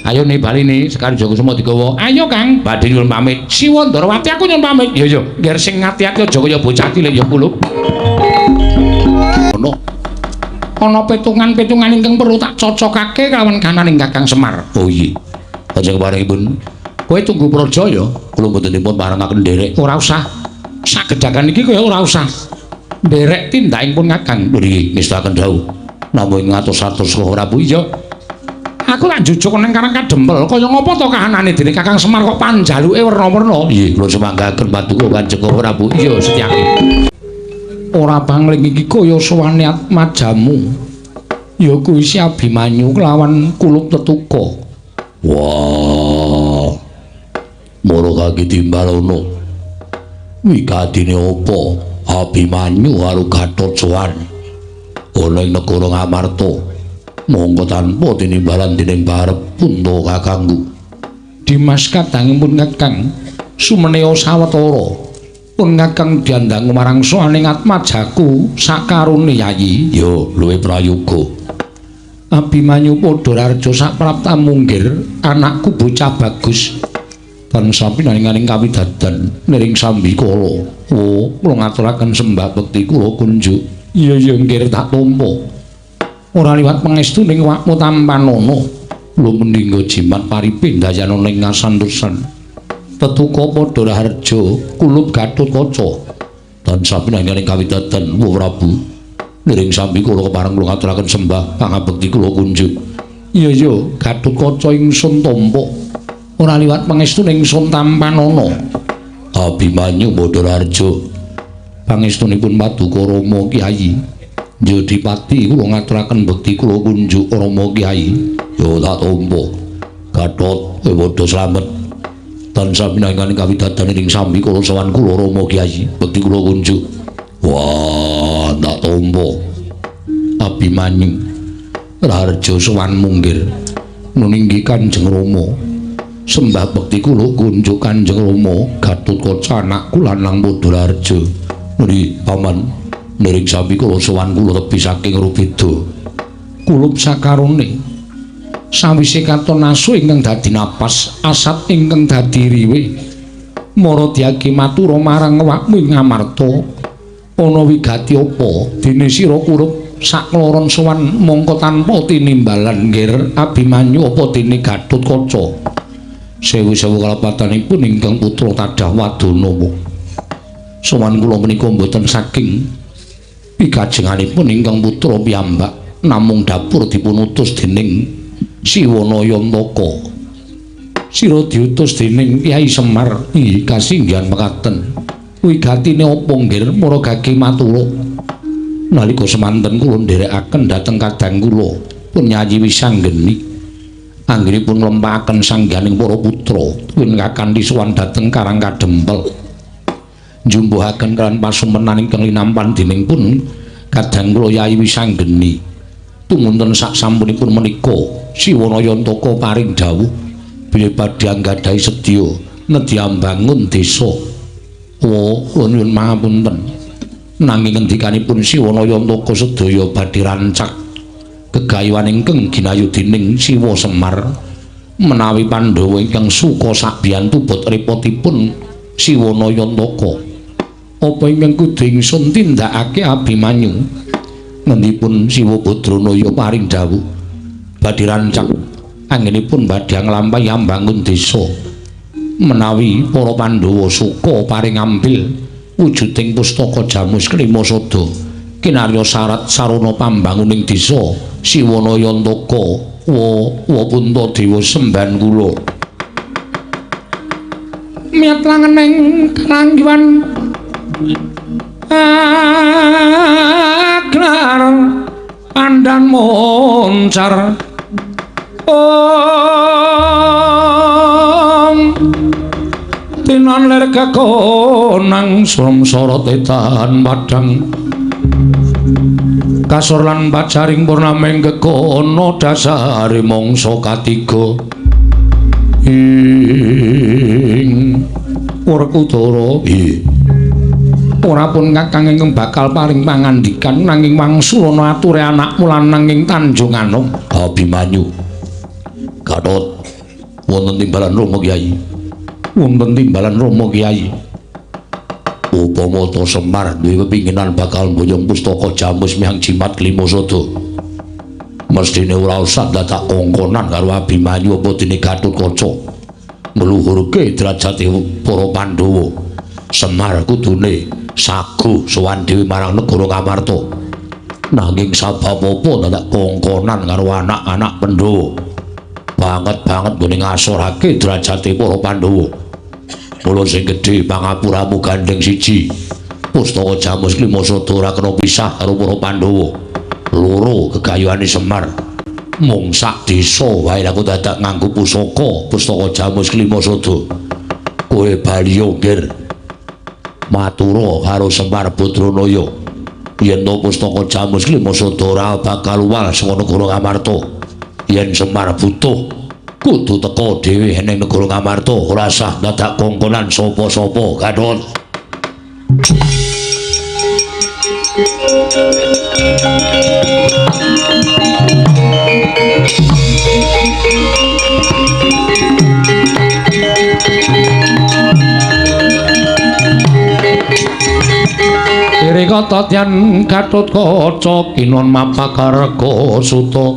Ayo nih bali nih, Sekar Wijaya Kusuma digawa. Ayo, Kang. Badhe nyuwun pamit. Siwa Ndorowati aku nyuwun pamit. Iya, iya. Ngger sing ati-ati aja kaya bocah cilik ya kulup. Ono. Ana petungan-petungan ingkang perlu tak cocokake kalawan kananing Kakang Semar. Oh iya. Aja keparengipun. Kowe tunggu praja ya. Kula mboten dipun parengaken nderek. Ora usah. Sagedagan iki kaya ora usah. Nderek tindakipun Kakang. Nggih, ngestakaken dawuh. Namung ngatos-atos kok Prabu. Iya. Aku lak njujuk nang Karang Kadempel, kaya ngopo to kahanane dene Kakang Semar kok panjaluke werna-werna. Nggih, kula sumanggaken paduka Kanjeng Prabu. Iya, Setyaki. Ora pangling iki kaya sowane atmajamu. Ya kuwi si Abimanyu kelawan kulup tetuka. Wah. Moro kaki timbalono. Wigatine apa? Abimanyu karo Gatotkaca ana ing negara Ngamarta. Monggo tanpa tinimbalan dening barep punta kakangku. Dimas kadangipun Kakang sumeneya sawetara. Pun Kakang diandang marang sowaning atmajaku sakarone Yayi. Ya, luwih prayoga. Abimanyu padha rareja saprapta munggir anakku bocah bagus. Tansah pinaringaning kawidadan niring sambikala. Oh, kula ngaturaken sembah bekti kula kunjuk. Iya iya nggir tak tampa. Ora liwat pangestu ning awakmu tampanana. Kula meningga jimat paripindayana ning ngasantosan. Tetuka padha raharja kulup Gatotkaca. Tansah pinaringaning kawidadan Wa Prabu. Niring sambikala kepareng kula ngaturaken sembah pangabekti kula kunjuk. Iya iya Gatotkaca ingsun tampa. Ora liwat pangestu ingsun tampanana. Abimanyu padha raharja. Pangestunipun paduka Rama Kyai. Jodipati kula ngaturaken bekti kula kunjuk Rama Kyai. Ya tak tampa. Gatot kowe padha slamet. Tansah pinanganing kawidadan ing sambikala sowan kula Rama Kyai. Bekti kula kunjuk. Wah, tak tampa. Abimanyu raharja sowan munggir nuninggi Kanjeng Rama. Sembah bekti kula kunjuk Kanjeng Rama. Gatotkaca anakku lanang padha raharja. Nuri paman. Niring sambikala sowan kula tebi saking Rubeda. Kulup sakarone sawise katon asu ingkang dadi napas, asat ingkang dadi riwe. Mara diagi matura marang awakmu ing Ngamarta. Ana wigati apa dene sira kurup sakloron sowan mongko tanpa tinimbalan nggir Abimanyu apa dene Gatotkaca. Sewu-sewu kalepatanipun ingkang putra tadah wadana. Sowan kula menika mboten saking pikajenganipun ingkang putra piyambak, namung dapur dipun utus dening Siwana Yantaka. Sira diutus dening Kyai Semar. Inggih kasinggihan mekaten. Wigatine apa nggir mara gage matura? Nalika semanten kula nderekaken dhateng kadang kula pun Nyayi Wisanggeni. Anggenipun nglempakaken sangganing para putra tuwin kakanthi sowan dhateng Karang Kadempel. Njumbuhaken kan pasumenan ingkang linampan dening pun kadang kula Yayi Wisanggeni. Tumunten sak sampunipun menika Siwana Yantaka paring dawuh bilih badhe anggadhahi sedya nedya mbangun desa. Wa kula nyuwun pangapunten. Nanging ngendikanipun Siwana Yantaka sedaya badhe rancak gegayuhan ingkang ginayudining Siwa Semar. Menawi Pandhawa ingkang suka sabiyantu bot repotipun Siwana Yantaka. Apa ingkang kudu ingsun tindakake Abimanyu? Ngendipun Siwa Badranaya paring dawuh badhe rancak anggenipun badhe nglampahi ambangun desa. Menawi para Pandhawa suka paring ambil wujuding pustaka Jamus Klima Sada kinarya syarat sarana pambanguning desa Siwana Yantaka wa Puntadewa semban kula. Miyat langeneng karanggiwan aglar pandan moncar om tinan ler kekonang sumsara tetan padang kasor lan pajaring purnaming kekono dasare mangsa katiga ing Werkudara. Ora pun kakang ingkang bakal paring pangandikan nanging wangsulana ature anakmu lanang ing Tanjunganom. Abimanyu Gatot wonten timbalan Rama Kyai. Wonten timbalan Rama Kyai. Upama ta Semar duwe pepinginan bakal mboyong pustaka Jamus miyang Jimat Klima Sada. Mestine ora usah dadak kongkonan karo Abimanyu apa dene Gatotkaca. Ngluhurke derajate para Pandhawa. Semar kudune sagu sowan dhewe marang negara Ngamarta. Nanging sabab apa dadak kongkonan karo anak-anak Pandhawa? Banget-banget nggone ngasorake derajate para Pandhawa. Mula sing gedhe pangapuramu gandeng siji. Pustaka Jamus Klima Sada ora kena pisah karo para Pandhawa. Loro gegayuhane Semar. Mung sak desa wae aku dadak nganggo pusaka pustaka Jamus Klima Sada. Kowe bali nggir. Matura karo Semar Badranaya. Yen to pustaka Jamus Klima Sada ora bakal uwal saka negara Ngamarta. Yen Semar butuh kudu teka dhewe ning negara Ngamarta, ora sah dadak kongkonan sapa-sapa. Gatot. Iri kata tyan Gatotkaca kinon mapakarga suta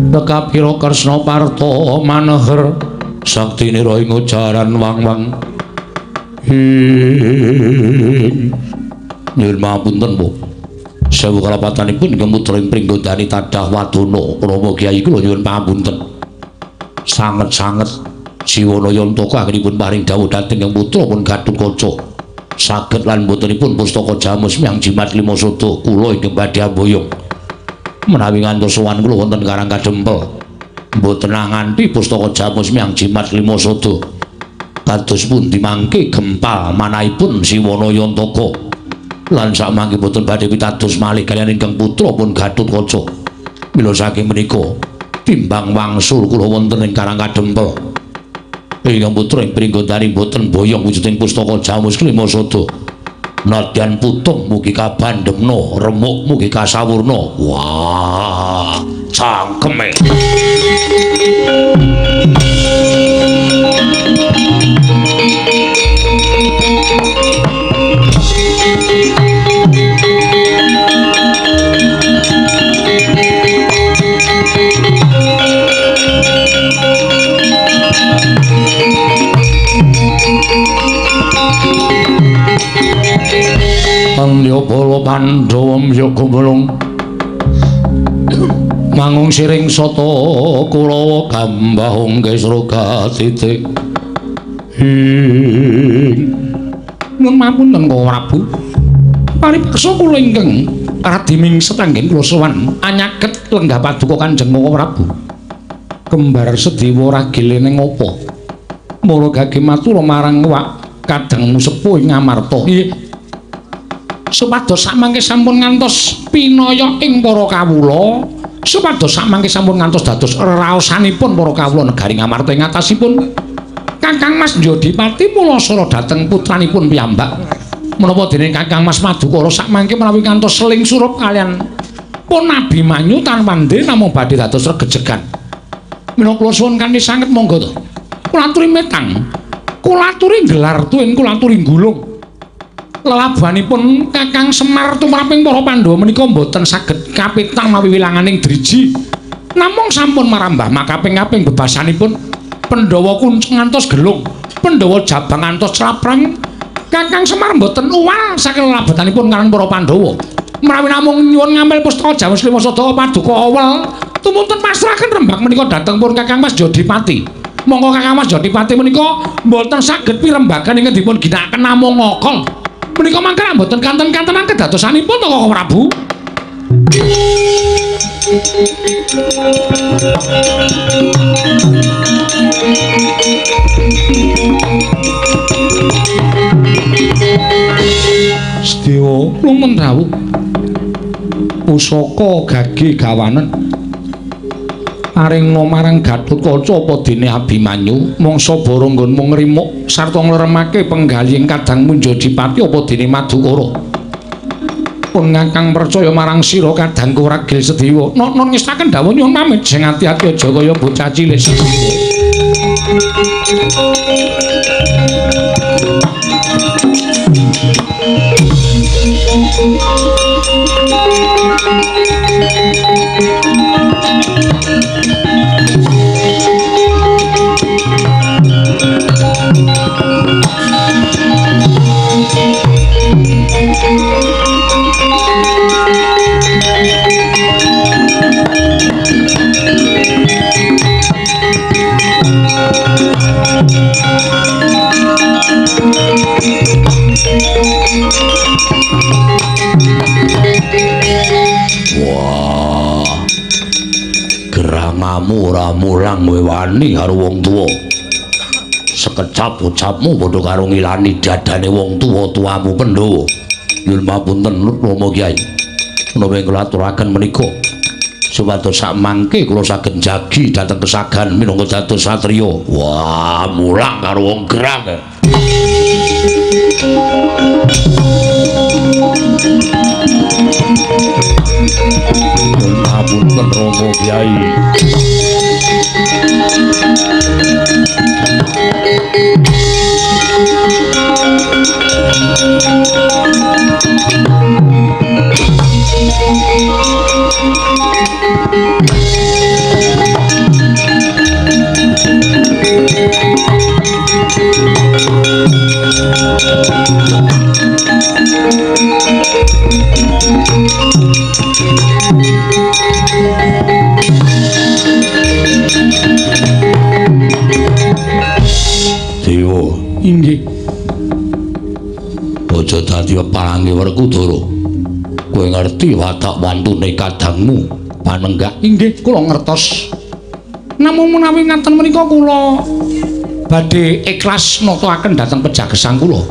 Tekapira Kresna Parta maneher saktinira ing ujaran wang-wang. Ing nyuwun pangapunten, Bu. Sewu kalapatanipun ingkang putra ing Pringgondani tadah wadana Rama Kyai kula nyuwun pangapunten. Sanget-sanget Siwana Yantaka anggenipun paring dawuh dhateng ingkang putra pun Gatotkaca. Saged lan botenipun pustaka Jamus miyang Jimat Klima Sada kula ingkang badhe amboyong. Menawi ngantos sowan kula wonten Karang Kadempel mboten nganti pustaka Jamus miyang Jimat Klima Sada. Kados pundi mangke gempal manahipun Siwana Yantaka lan samangke boten badhe pitados malih kaliyan ingkang putra pun Gatotkaca. Mila saking menika timbang wangsul kula wonten ing Karang Kadempel ingkang putra ing Pringgondani boten boyong wujuding pustaka Jamus Klima Sada. Nadyan putung mugi kabandemna, remuk mugi kasawurna. Wah, cangkeme. Pandya para Pandhawa mbyuk gumulung mangung siring sata Kurawa gambahung kesra titik. Ing nyuwun pangapunten Kang Prabu. Paripeksa kula ingkang radi mingset anggen kula sowan anyaket lenggah paduka Kanjeng Kang Prabu. Kembar Sedewa ragile ning apa? Mula gage matur marang wak kadangmu sepuh ing Ngamarta. Nggih. Supados samangke sampun ngantos pinaya ing para kawula, supados samangke sampun ngantos dados reraosanipun para kawula negari Ngamarta ing atasipun Kakang Mas Jodipati mulasara dhateng putranipun piyambak. Menapa dene Kakang Mas Madukara sakmangke menawi ngantos seling surup kalian pun Abimanyu tanpa namung badhe dados regejegan. Menawa kula suwun kanthi sanget monggo to. Kula aturi metang, kula aturi gelar tuwin kula aturi gulung. Lelabuhanipun Kakang Semar tumraping para Pandhawa menika mboten saged kapitang mawi wilanganing driji. Namung sampun marambah makaping-kaping bebasanipun Pandhawa kuncung ngantos gelung, Pandhawa jabang ngantos claprang. Kakang Semar mboten uwal saking lelabuhanipun kaliyan para Pandhawa. Menawi namung nyuwun ngambil pustaka Jamus Lima Sada paduka awel, tumunten pasrahaken rembag menika dhateng pun Kakang Mas Jodipati. Monggo Kakang Mas Jodipati menika mboten saged pirembagan ingkang dipun ginakaken namung ngokol. Menika mangke mboten kanten-kantenan kedadosanipun to Koko Prabu. Sedewa lumen rawuh. Pusaka gage gawanen paringna marang Gatotkaca apa dene Abimanyu mangsa bara nggonmu ngrimuk sarta ngleremake penggalihing kadangmu Jodipati apa dene Madukara. Pun ngakang percaya marang sira kadangku ragil Sedewa. Nok-nok ngestaken dawuh nyuwun pamit sing ati-ati aja kaya bocah cilik Sedewa. Wah, gerangamu ora mulang kowe wani karo wong tuwa. Sekecap ucapmu padha karo ngilani dadane wong tuwa-tuwamu Pandhawa. Nyuwun papunten Rama Kyai. Menawi kula aturaken menika supados sakmangke kula saged jagi dhateng kesagan minangka dados satriya. Wah, mulang karo wong gerang. Papunten Rama Kyai. Dewa, inggih. Aja dadi pepalange Werkudara. Kowe ngerti watak wantune kadangmu panenggak? Inggih, kula ngertos. Namung menawi ngaten menika kula badhe ikhlas nata-aken dhateng pejagesang kula.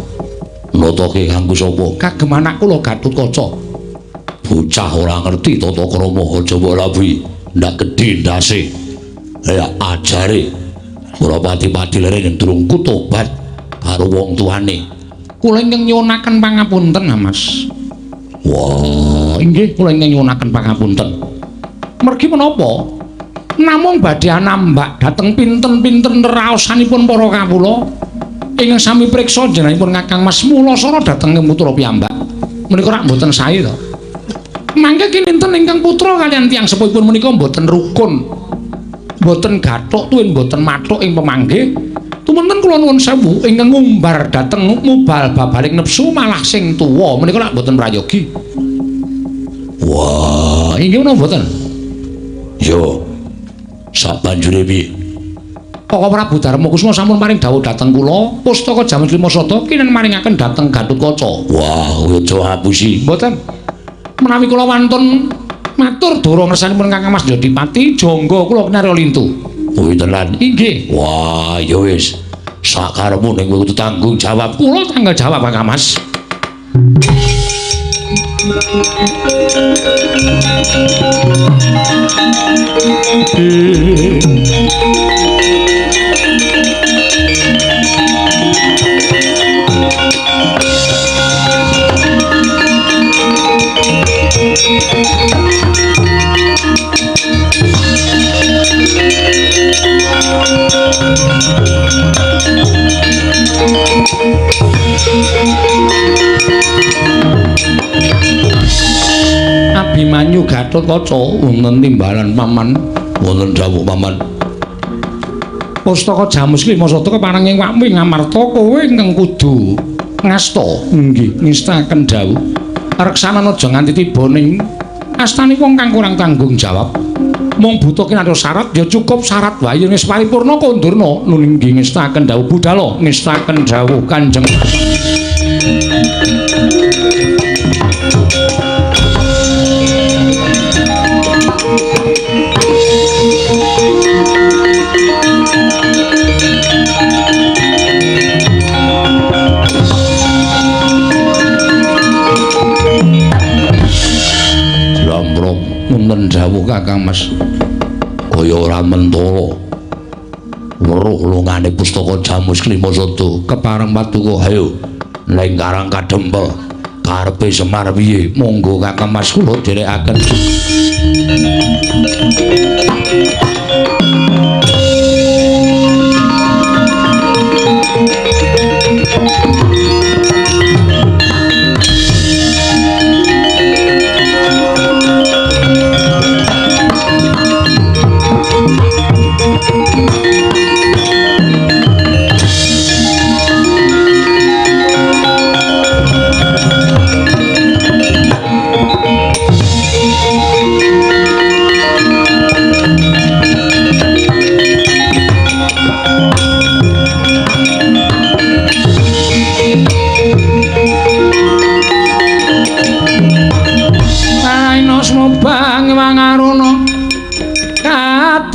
Natake kanggo sapa? Kagem anak kula Gatotkaca. Bocah ora ngerti tata krama, aja mbok labuhi. Ndak gedhe ndase. Ya ajare. Ora pati-pati lere yen durung kutobat karo wong tuane. Kula ingkang nyuwunaken pangapunten, Mas. Wah, inggih kula ingkang nyuwunaken pangapunten. Mergi menapa? Namung badhe anambak dhateng pinten-pinten raosanipun para kawula ingkang sami priksa jenengipun Kakang Mas Mulasara dhateng putra piyambak. Menika rak mboten sae to. Mangke kinten ingkang putra kaliyan tiyang sepuhipun menika mboten rukun. Mboten gathuk tuwin mboten mathuk ing pemanggih. Tumunten kula nuwun sewu ingkang ngumbar dhateng mubal babaling nepsu malah sing tuwa menika rak mboten prayogi. Wah, inggih menapa mboten? Yo. Sabanjure piye? Koko Prabu Darmakusuma sampun paring dawuh dhateng kula, pustaka Jamus Lima Sada kinen maringaken dhateng Gatotkaca. Wah, aja ngapusi. Mboten. Menawi kula wantun matur dara ngersanipun Kakang Mas Jodipati, jangga kula kinarya lintu. Kuwi tenan. Inggih. Wah, ya wis. Sakarepmu ning kowe kudu tanggung jawab. Kula tanggung jawab Kakang Mas. Gatotkaca wonten timbalan paman, wonten dawuh paman. Pustaka Jamus Klimasada kepareng ing wakmu ing Amarta kowe ingkang kudu ngasta. Nggih, ngestaken dawuh. Reksanana aja nganti tiba ning astane wong kang kurang tanggung jawab. Mung buta kinanto syarat ya cukup syarat wae yen wis paripurna kondurna. Nun nggih ngestaken dawuh budala, ngestaken dawuh Kanjeng. Wonten dawuh Kakang Mas, kaya ora mentala weruh lungane pustaka Jamus Klimasada kepareng paduka. Ayo ning Karang Kadempel karepe Semar piye? Monggo Kakang Mas kula dherekaken.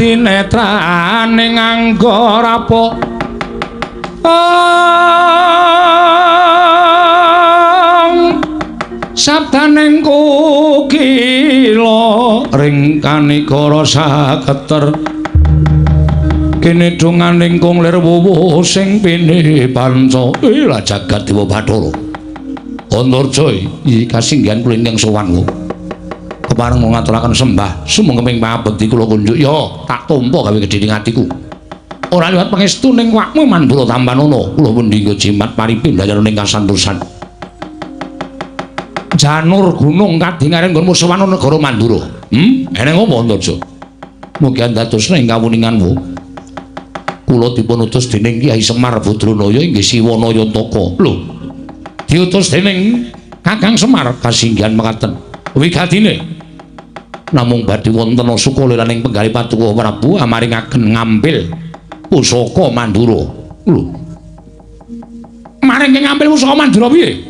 Dinetrane nganggo rapo sabdaning kukila ring kanikara saketer kene donganing kung lir wuwuh sing pini panca. Lah jagat dewa Bathara Antarja iki kasinggihan kula ingkang sowan kula kepareng ngaturaken sembah sumengkeming pangabekti kula kunjuk. Ya tak tampa gawe gedhe ing atiku ora liwat pangestu ning wakmu Mandura tampanana kula pundi nggo jimat paripi blayarane kasantosan janur gunung kadingaren nggonmu sowan negara Mandura. Eneng apa Antarja? Mugi andadosna ing kawuninganmu kula dipun utus dening Kyai Semar Badranaya inggih Siwana Yantaka. Lho, diutus dening Kakang Semar kasinggihan mekaten wigatine namung badhe wonten sukalelaning penggalih Paduka Prabu amaringaken ngambil pusaka Mandura. Lho, maring ngambil pusaka Mandura piye?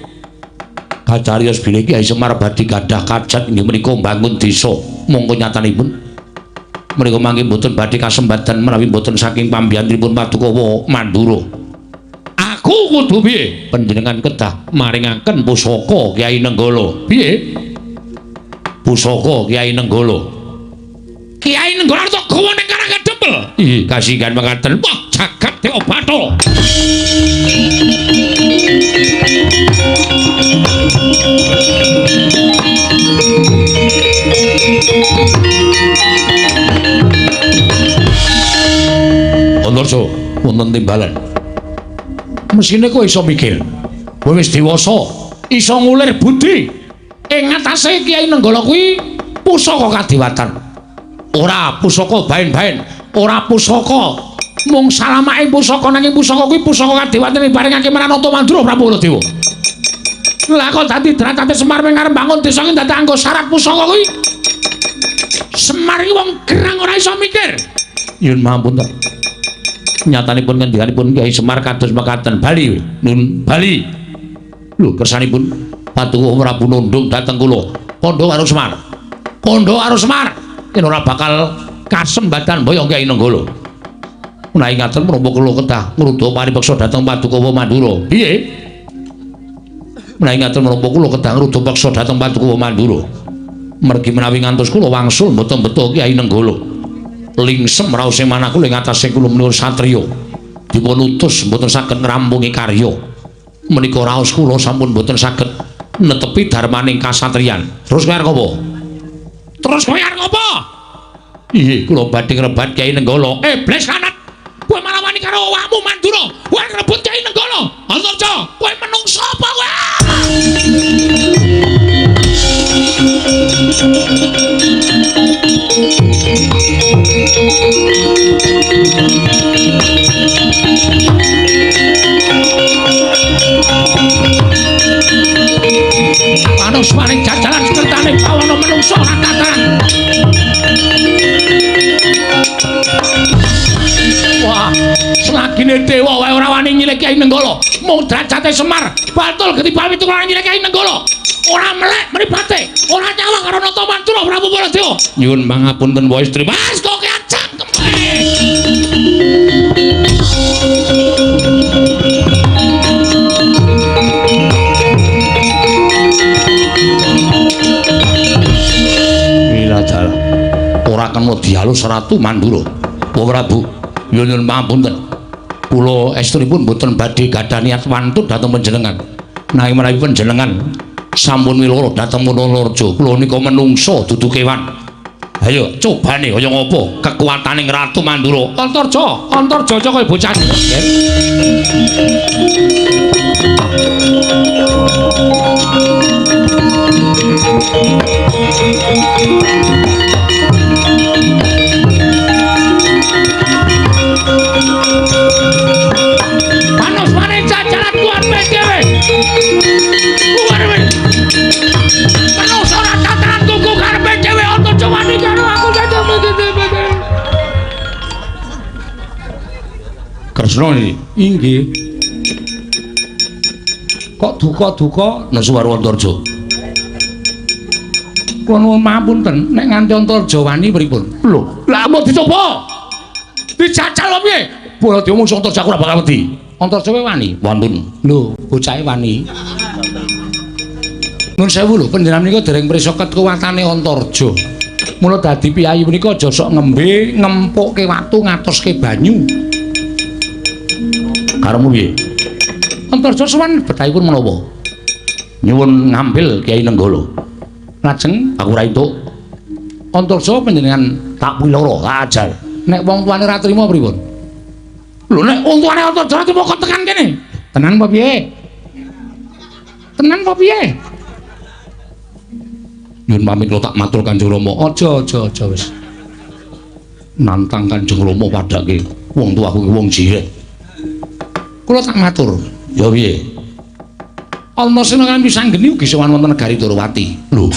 Kacariyos bilih Kyai Semar badhe gadah kajat inggih menika mbangun desa. Mongko nyatanipun menika mangke mboten badhe kasembatan menawi mboten saking pambiyantunipun Paduka Mandura. Aku kudu piye? Panjenengan kedah maringaken pusaka Kyai Nenggala. Piye? Pusaka Kyai Nenggala. Kyai Nenggala arep gawa ning Karang Kadempel. Ih, kasinggihan mekaten. Wah, jagat dewa Bathara. Antarja, wonten timbalan. Mesine kowe iso mikir. Kowe wis dewasa, iso ngulir budi. Ing ngatasé Kyai Nenggala kuwi pusaka kadewatan. Ora pusaka baen-baen, ora pusaka mung salamake pusaka, nanging pusaka kuwi pusaka kadewatan diparingake marang Nata Mandura Prabu Baladewa. Lah kok dadi dratate Semar mung arep bangun desa iki dadak anggo syarat pusaka kuwi. Semar iki wong gerang ora iso mikir. Nyuwun mahapunten. Nyatanipun ngendikanipun Kyai Semar kados mekaten. Bali, nun bali. Lho, kersanipun Paduka Prabu nundung dhateng kula. Kandha karo Semar. Kandha karo Semar. Yen ora bakal kasembatan boyong Kyai Nenggala. Menawi ngaten menapa kula kedah ngruda paripeksa dhateng Paduka Mandura. Piye? Menawi ngaten menapa kula kedah ngruda peksa dhateng Paduka Mandura. Mergi menawi ngantos kula wangsul mboten beto Kyai Nenggala. Lingsem raose manah kula ing atase kula menika satriya. Dipun utus mboten saged ngrampungi karya. Menika raos kula sampun mboten saged netepi darmaning kasatriyan. Terus kowe arep apa? Terus kowe arep apa? Iya, kula badhe ngrebat Kyai Nenggala. Iblis kanat. Kowe malah wani karo awakmu Mandura. Kowe ngrebut Kyai Nenggala. Antarja, kowe menungso apa kowe? Menungso ora tataran. Wah, selagine dewa wae ora wani nyilih Kyai Nenggala. Mung derajate Semar batul getibal pitu ora nyilih Kyai Nenggala. Ora melek mripate, ora nyawang karo Nata Mandura Prabu Baladewa. Nyuwun pangapunten wae istri. Mas kok cangkem. Mila dalah. Ora kena dialus Ratu Mandura. Wa Prabu, nyuwun pangapunten. Kula estunipun mboten badhe gadah niat wantun dhateng panjenengan. Nanging menawi panjenengan sampun wiloro dhateng Munalareja, kula nika menungsa dudu kewan. Ayo cobane kaya ngapa kekuataning Ratu Mandura. Antarja, Antarja kaya bocah. Panos maneh jajaran kuarpe dhewe. Kuarpe. Panos ora tataran kuku karepe dhewe Antarja wani karo aku Kresna iki. Inggih. Kok duka-duka nesu karo Antarja. Kula nuwun pangapunten, nek nganti Antarja wani pripun? Lho, lha mau dicoba. Dijajal piye? Baladewa mung Antarja aku ora bakal wedi. Antarja kowe wani? Wonten. Lho, bocahe wani. Nuwun sewu lho, panjenengan menika dereng prisa kekuwatane Antarja. Mula dadi piyayi menika aja sok ngembe, ngempukke watu, ngatoske banyu. Karepmu piye? Antarja sowan betahipun menapa? Nyuwun ngambil Kyai Nenggala. Lajeng aku ora entuk. Antarja panjenengan tak piloro, tak ajar. Nek wong tuane ora trima pripun? Lho nek wong tuane Antarja ora trima kok tekan kene. Tenan apa piye? Tenan apa piye? Nyuwun pamit kula tak matur Kanjeng Rama. Aja aja aja wis. Nantang Kanjeng Rama padake wong tuaku ki wong jiret. Kula tak matur. Ya piye? Antasena kan pisanggeni ugi sowan wonten negari Dwarawati. Lho,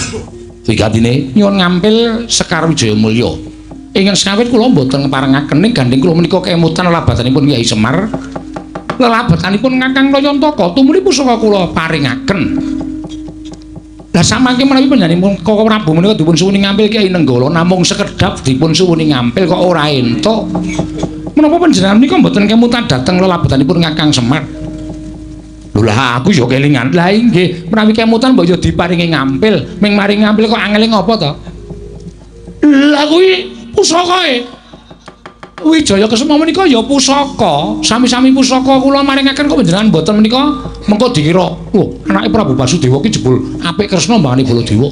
wigatine nyuwun ngampil Sekar Wijaya Mulya. Ingkang sekawit kula mboten ngeparengaken ning gandeng kula menika kemutan lelabatanipun Kyai Semar. Lelabatanipun Kakang Layantaka tumuli pusaka kula paringaken. Lah samangke menawi panjenenganipun Koko Prabu menika dipun suwuni ngampil Kyai Nenggala namung sekedhap dipun suwuni ngampil kok ora entuk. Menapa panjenengan menika mboten kemutan dhateng lelabatanipun Kakang Semar? Lho lah aku ya kelingan. Lah inggih, menawi kemutan mbok ya diparingi ngampil. Ming maring ngampil kok angele ngopo to? Lah kuwi pusakae. Wijaya Kesuma menika ya pusaka. Sami-sami pusaka kula maringaken kok panjenengan mboten menika mengko dikira, "Lho, anake Prabu Basudewa ki jebul apik Kresna mbangane Baladewa."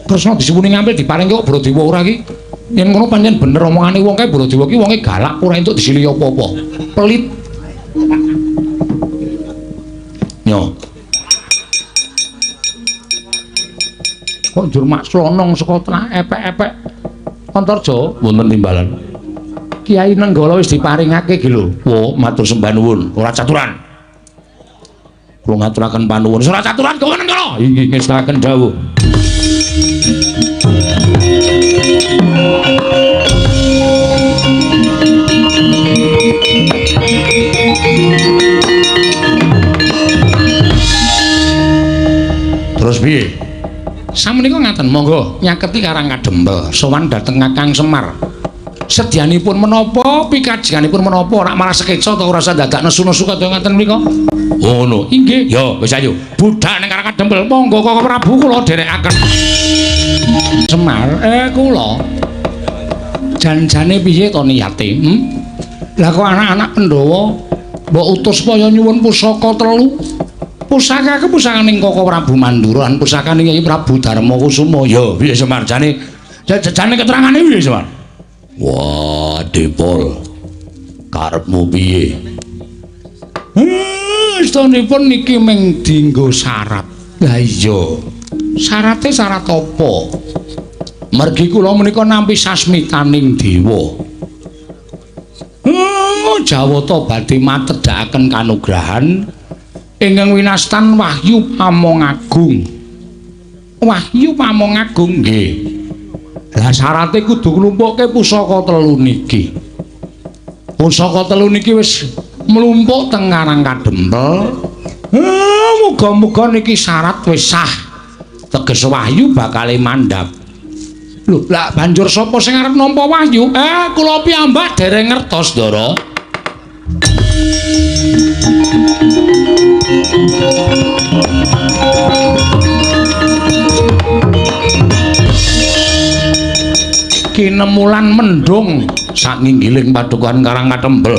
Kresna disuwuni ngampil diparingke kok Baladewa ora ki. Yen ngono pancen bener omongane wong kae Baladewa ki wonge galak ora entuk disilihi apa-apa. Pelit. Nyo. Kok njur mak slonong saka tengah epek-epek Antarja wonten timbalan. Kyai Nenggala wis diparingake iki lho. Wo, matur sembah nuwun, ora caturan. Kula ngaturaken panuwun. Ora caturan kowe Nenggala. Inggih ngestakaken dawuh. Terus piye? Samenika ngaten, monggo nyaketi Karang Kadempel, sowan dhateng Kakang Semar. Sedyanipun menapa, pikajenganipun menapa, ora malah sekeca ta ora usah dadak nesu-nesu kaya ngaten menika. Oh ngono. Inggih. Ya, wis ayo. Budhak ning Karang Kadempel, monggo Koko Prabu kula dherekaken. Semar, kula jan-jane piye to niate? Lah kok anak-anak Pandhawa mbok utus supaya nyuwun pusaka telu? Pusaka ke pusakaning Koko Prabu Mandura lan pusakaning Kyai Prabu Darma Kusuma. Ya, piye Semar jane? Jane keterangane piye Semar? Wah, Depol. Karepmu piye? Istonipun niki mung dienggo syarat. Lah iya. Syarate syarat apa? Mergi kula menika nampi sasmitaning dewa. Jawata badhe matedhakaken kanugrahan ingkang winastan wahyu pamong agung. Wahyu Pamong Agung nggih. Lah syarate kudu nglumpukke pusaka telu niki. Pusaka telu niki wis mlumpuk teng Karang Kadempel. Muga-muga niki syarat wis sah. Teges wahyu bakale mandhap. Lho, lah banjur sapa sing arep nampa wahyu? Kula piyambak dereng ngertos, Ndara. Kinemulan mendung saknginggiling padukuhan Karang Katembel.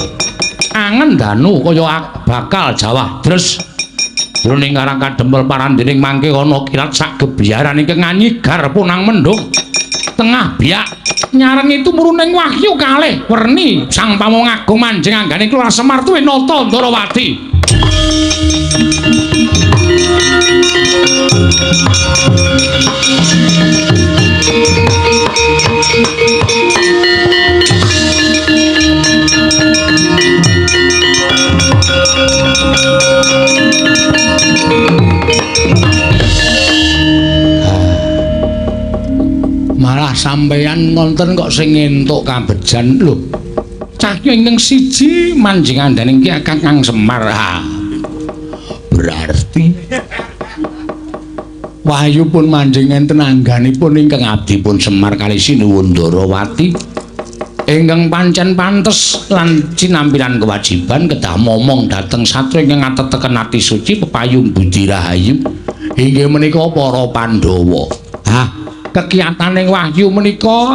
Angen danu kaya bakal jawah dres. Jroning Karang Kadempel parandening mangke ana kilat sak gebiyaran ingkang nganyigar punang mendung. Tengah biak nyarengi tumruning wahyu kalih werni Sang Pamong Agung manjing anggane Kelurahan Semar tuwe nata Ndarawati. Malah sampeyan ngonten kok sing entuk kabejan lho. Cahya ingkang siji manjing andaning ki Kakang Semar. Ha. Berarti wahyu pun manjing enten angganipun ingkang abdipun Semar kali Sinuwun Ndarawati ingkang pancen pantes lan cinampilan kewajiban kedah momong dhateng satya ingkang ateteken ati suci pepayung budi rahayu inggih menika para Pandhawa. Ha, kekiyataning wahyu menika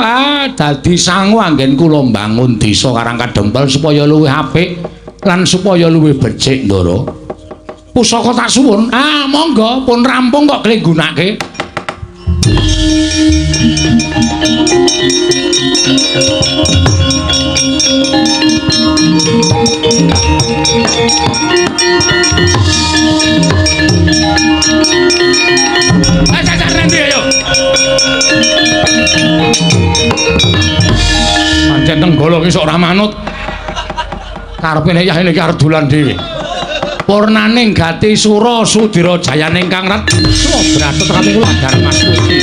dadi sangu anggen kula mbangun desa Karang Kadempel supaya luwih apik lan supaya luwih becik, Ndara. Pusaka tak suwun. Ah, monggo pun rampung kok kle nggunake. Ayo. Pancen Tenggala ki sok ora manut. Karepe nek yah iki arep dolan dhewe. Purnaning gati sura sudira jayaning kang ret. Brate kula Darmastuti.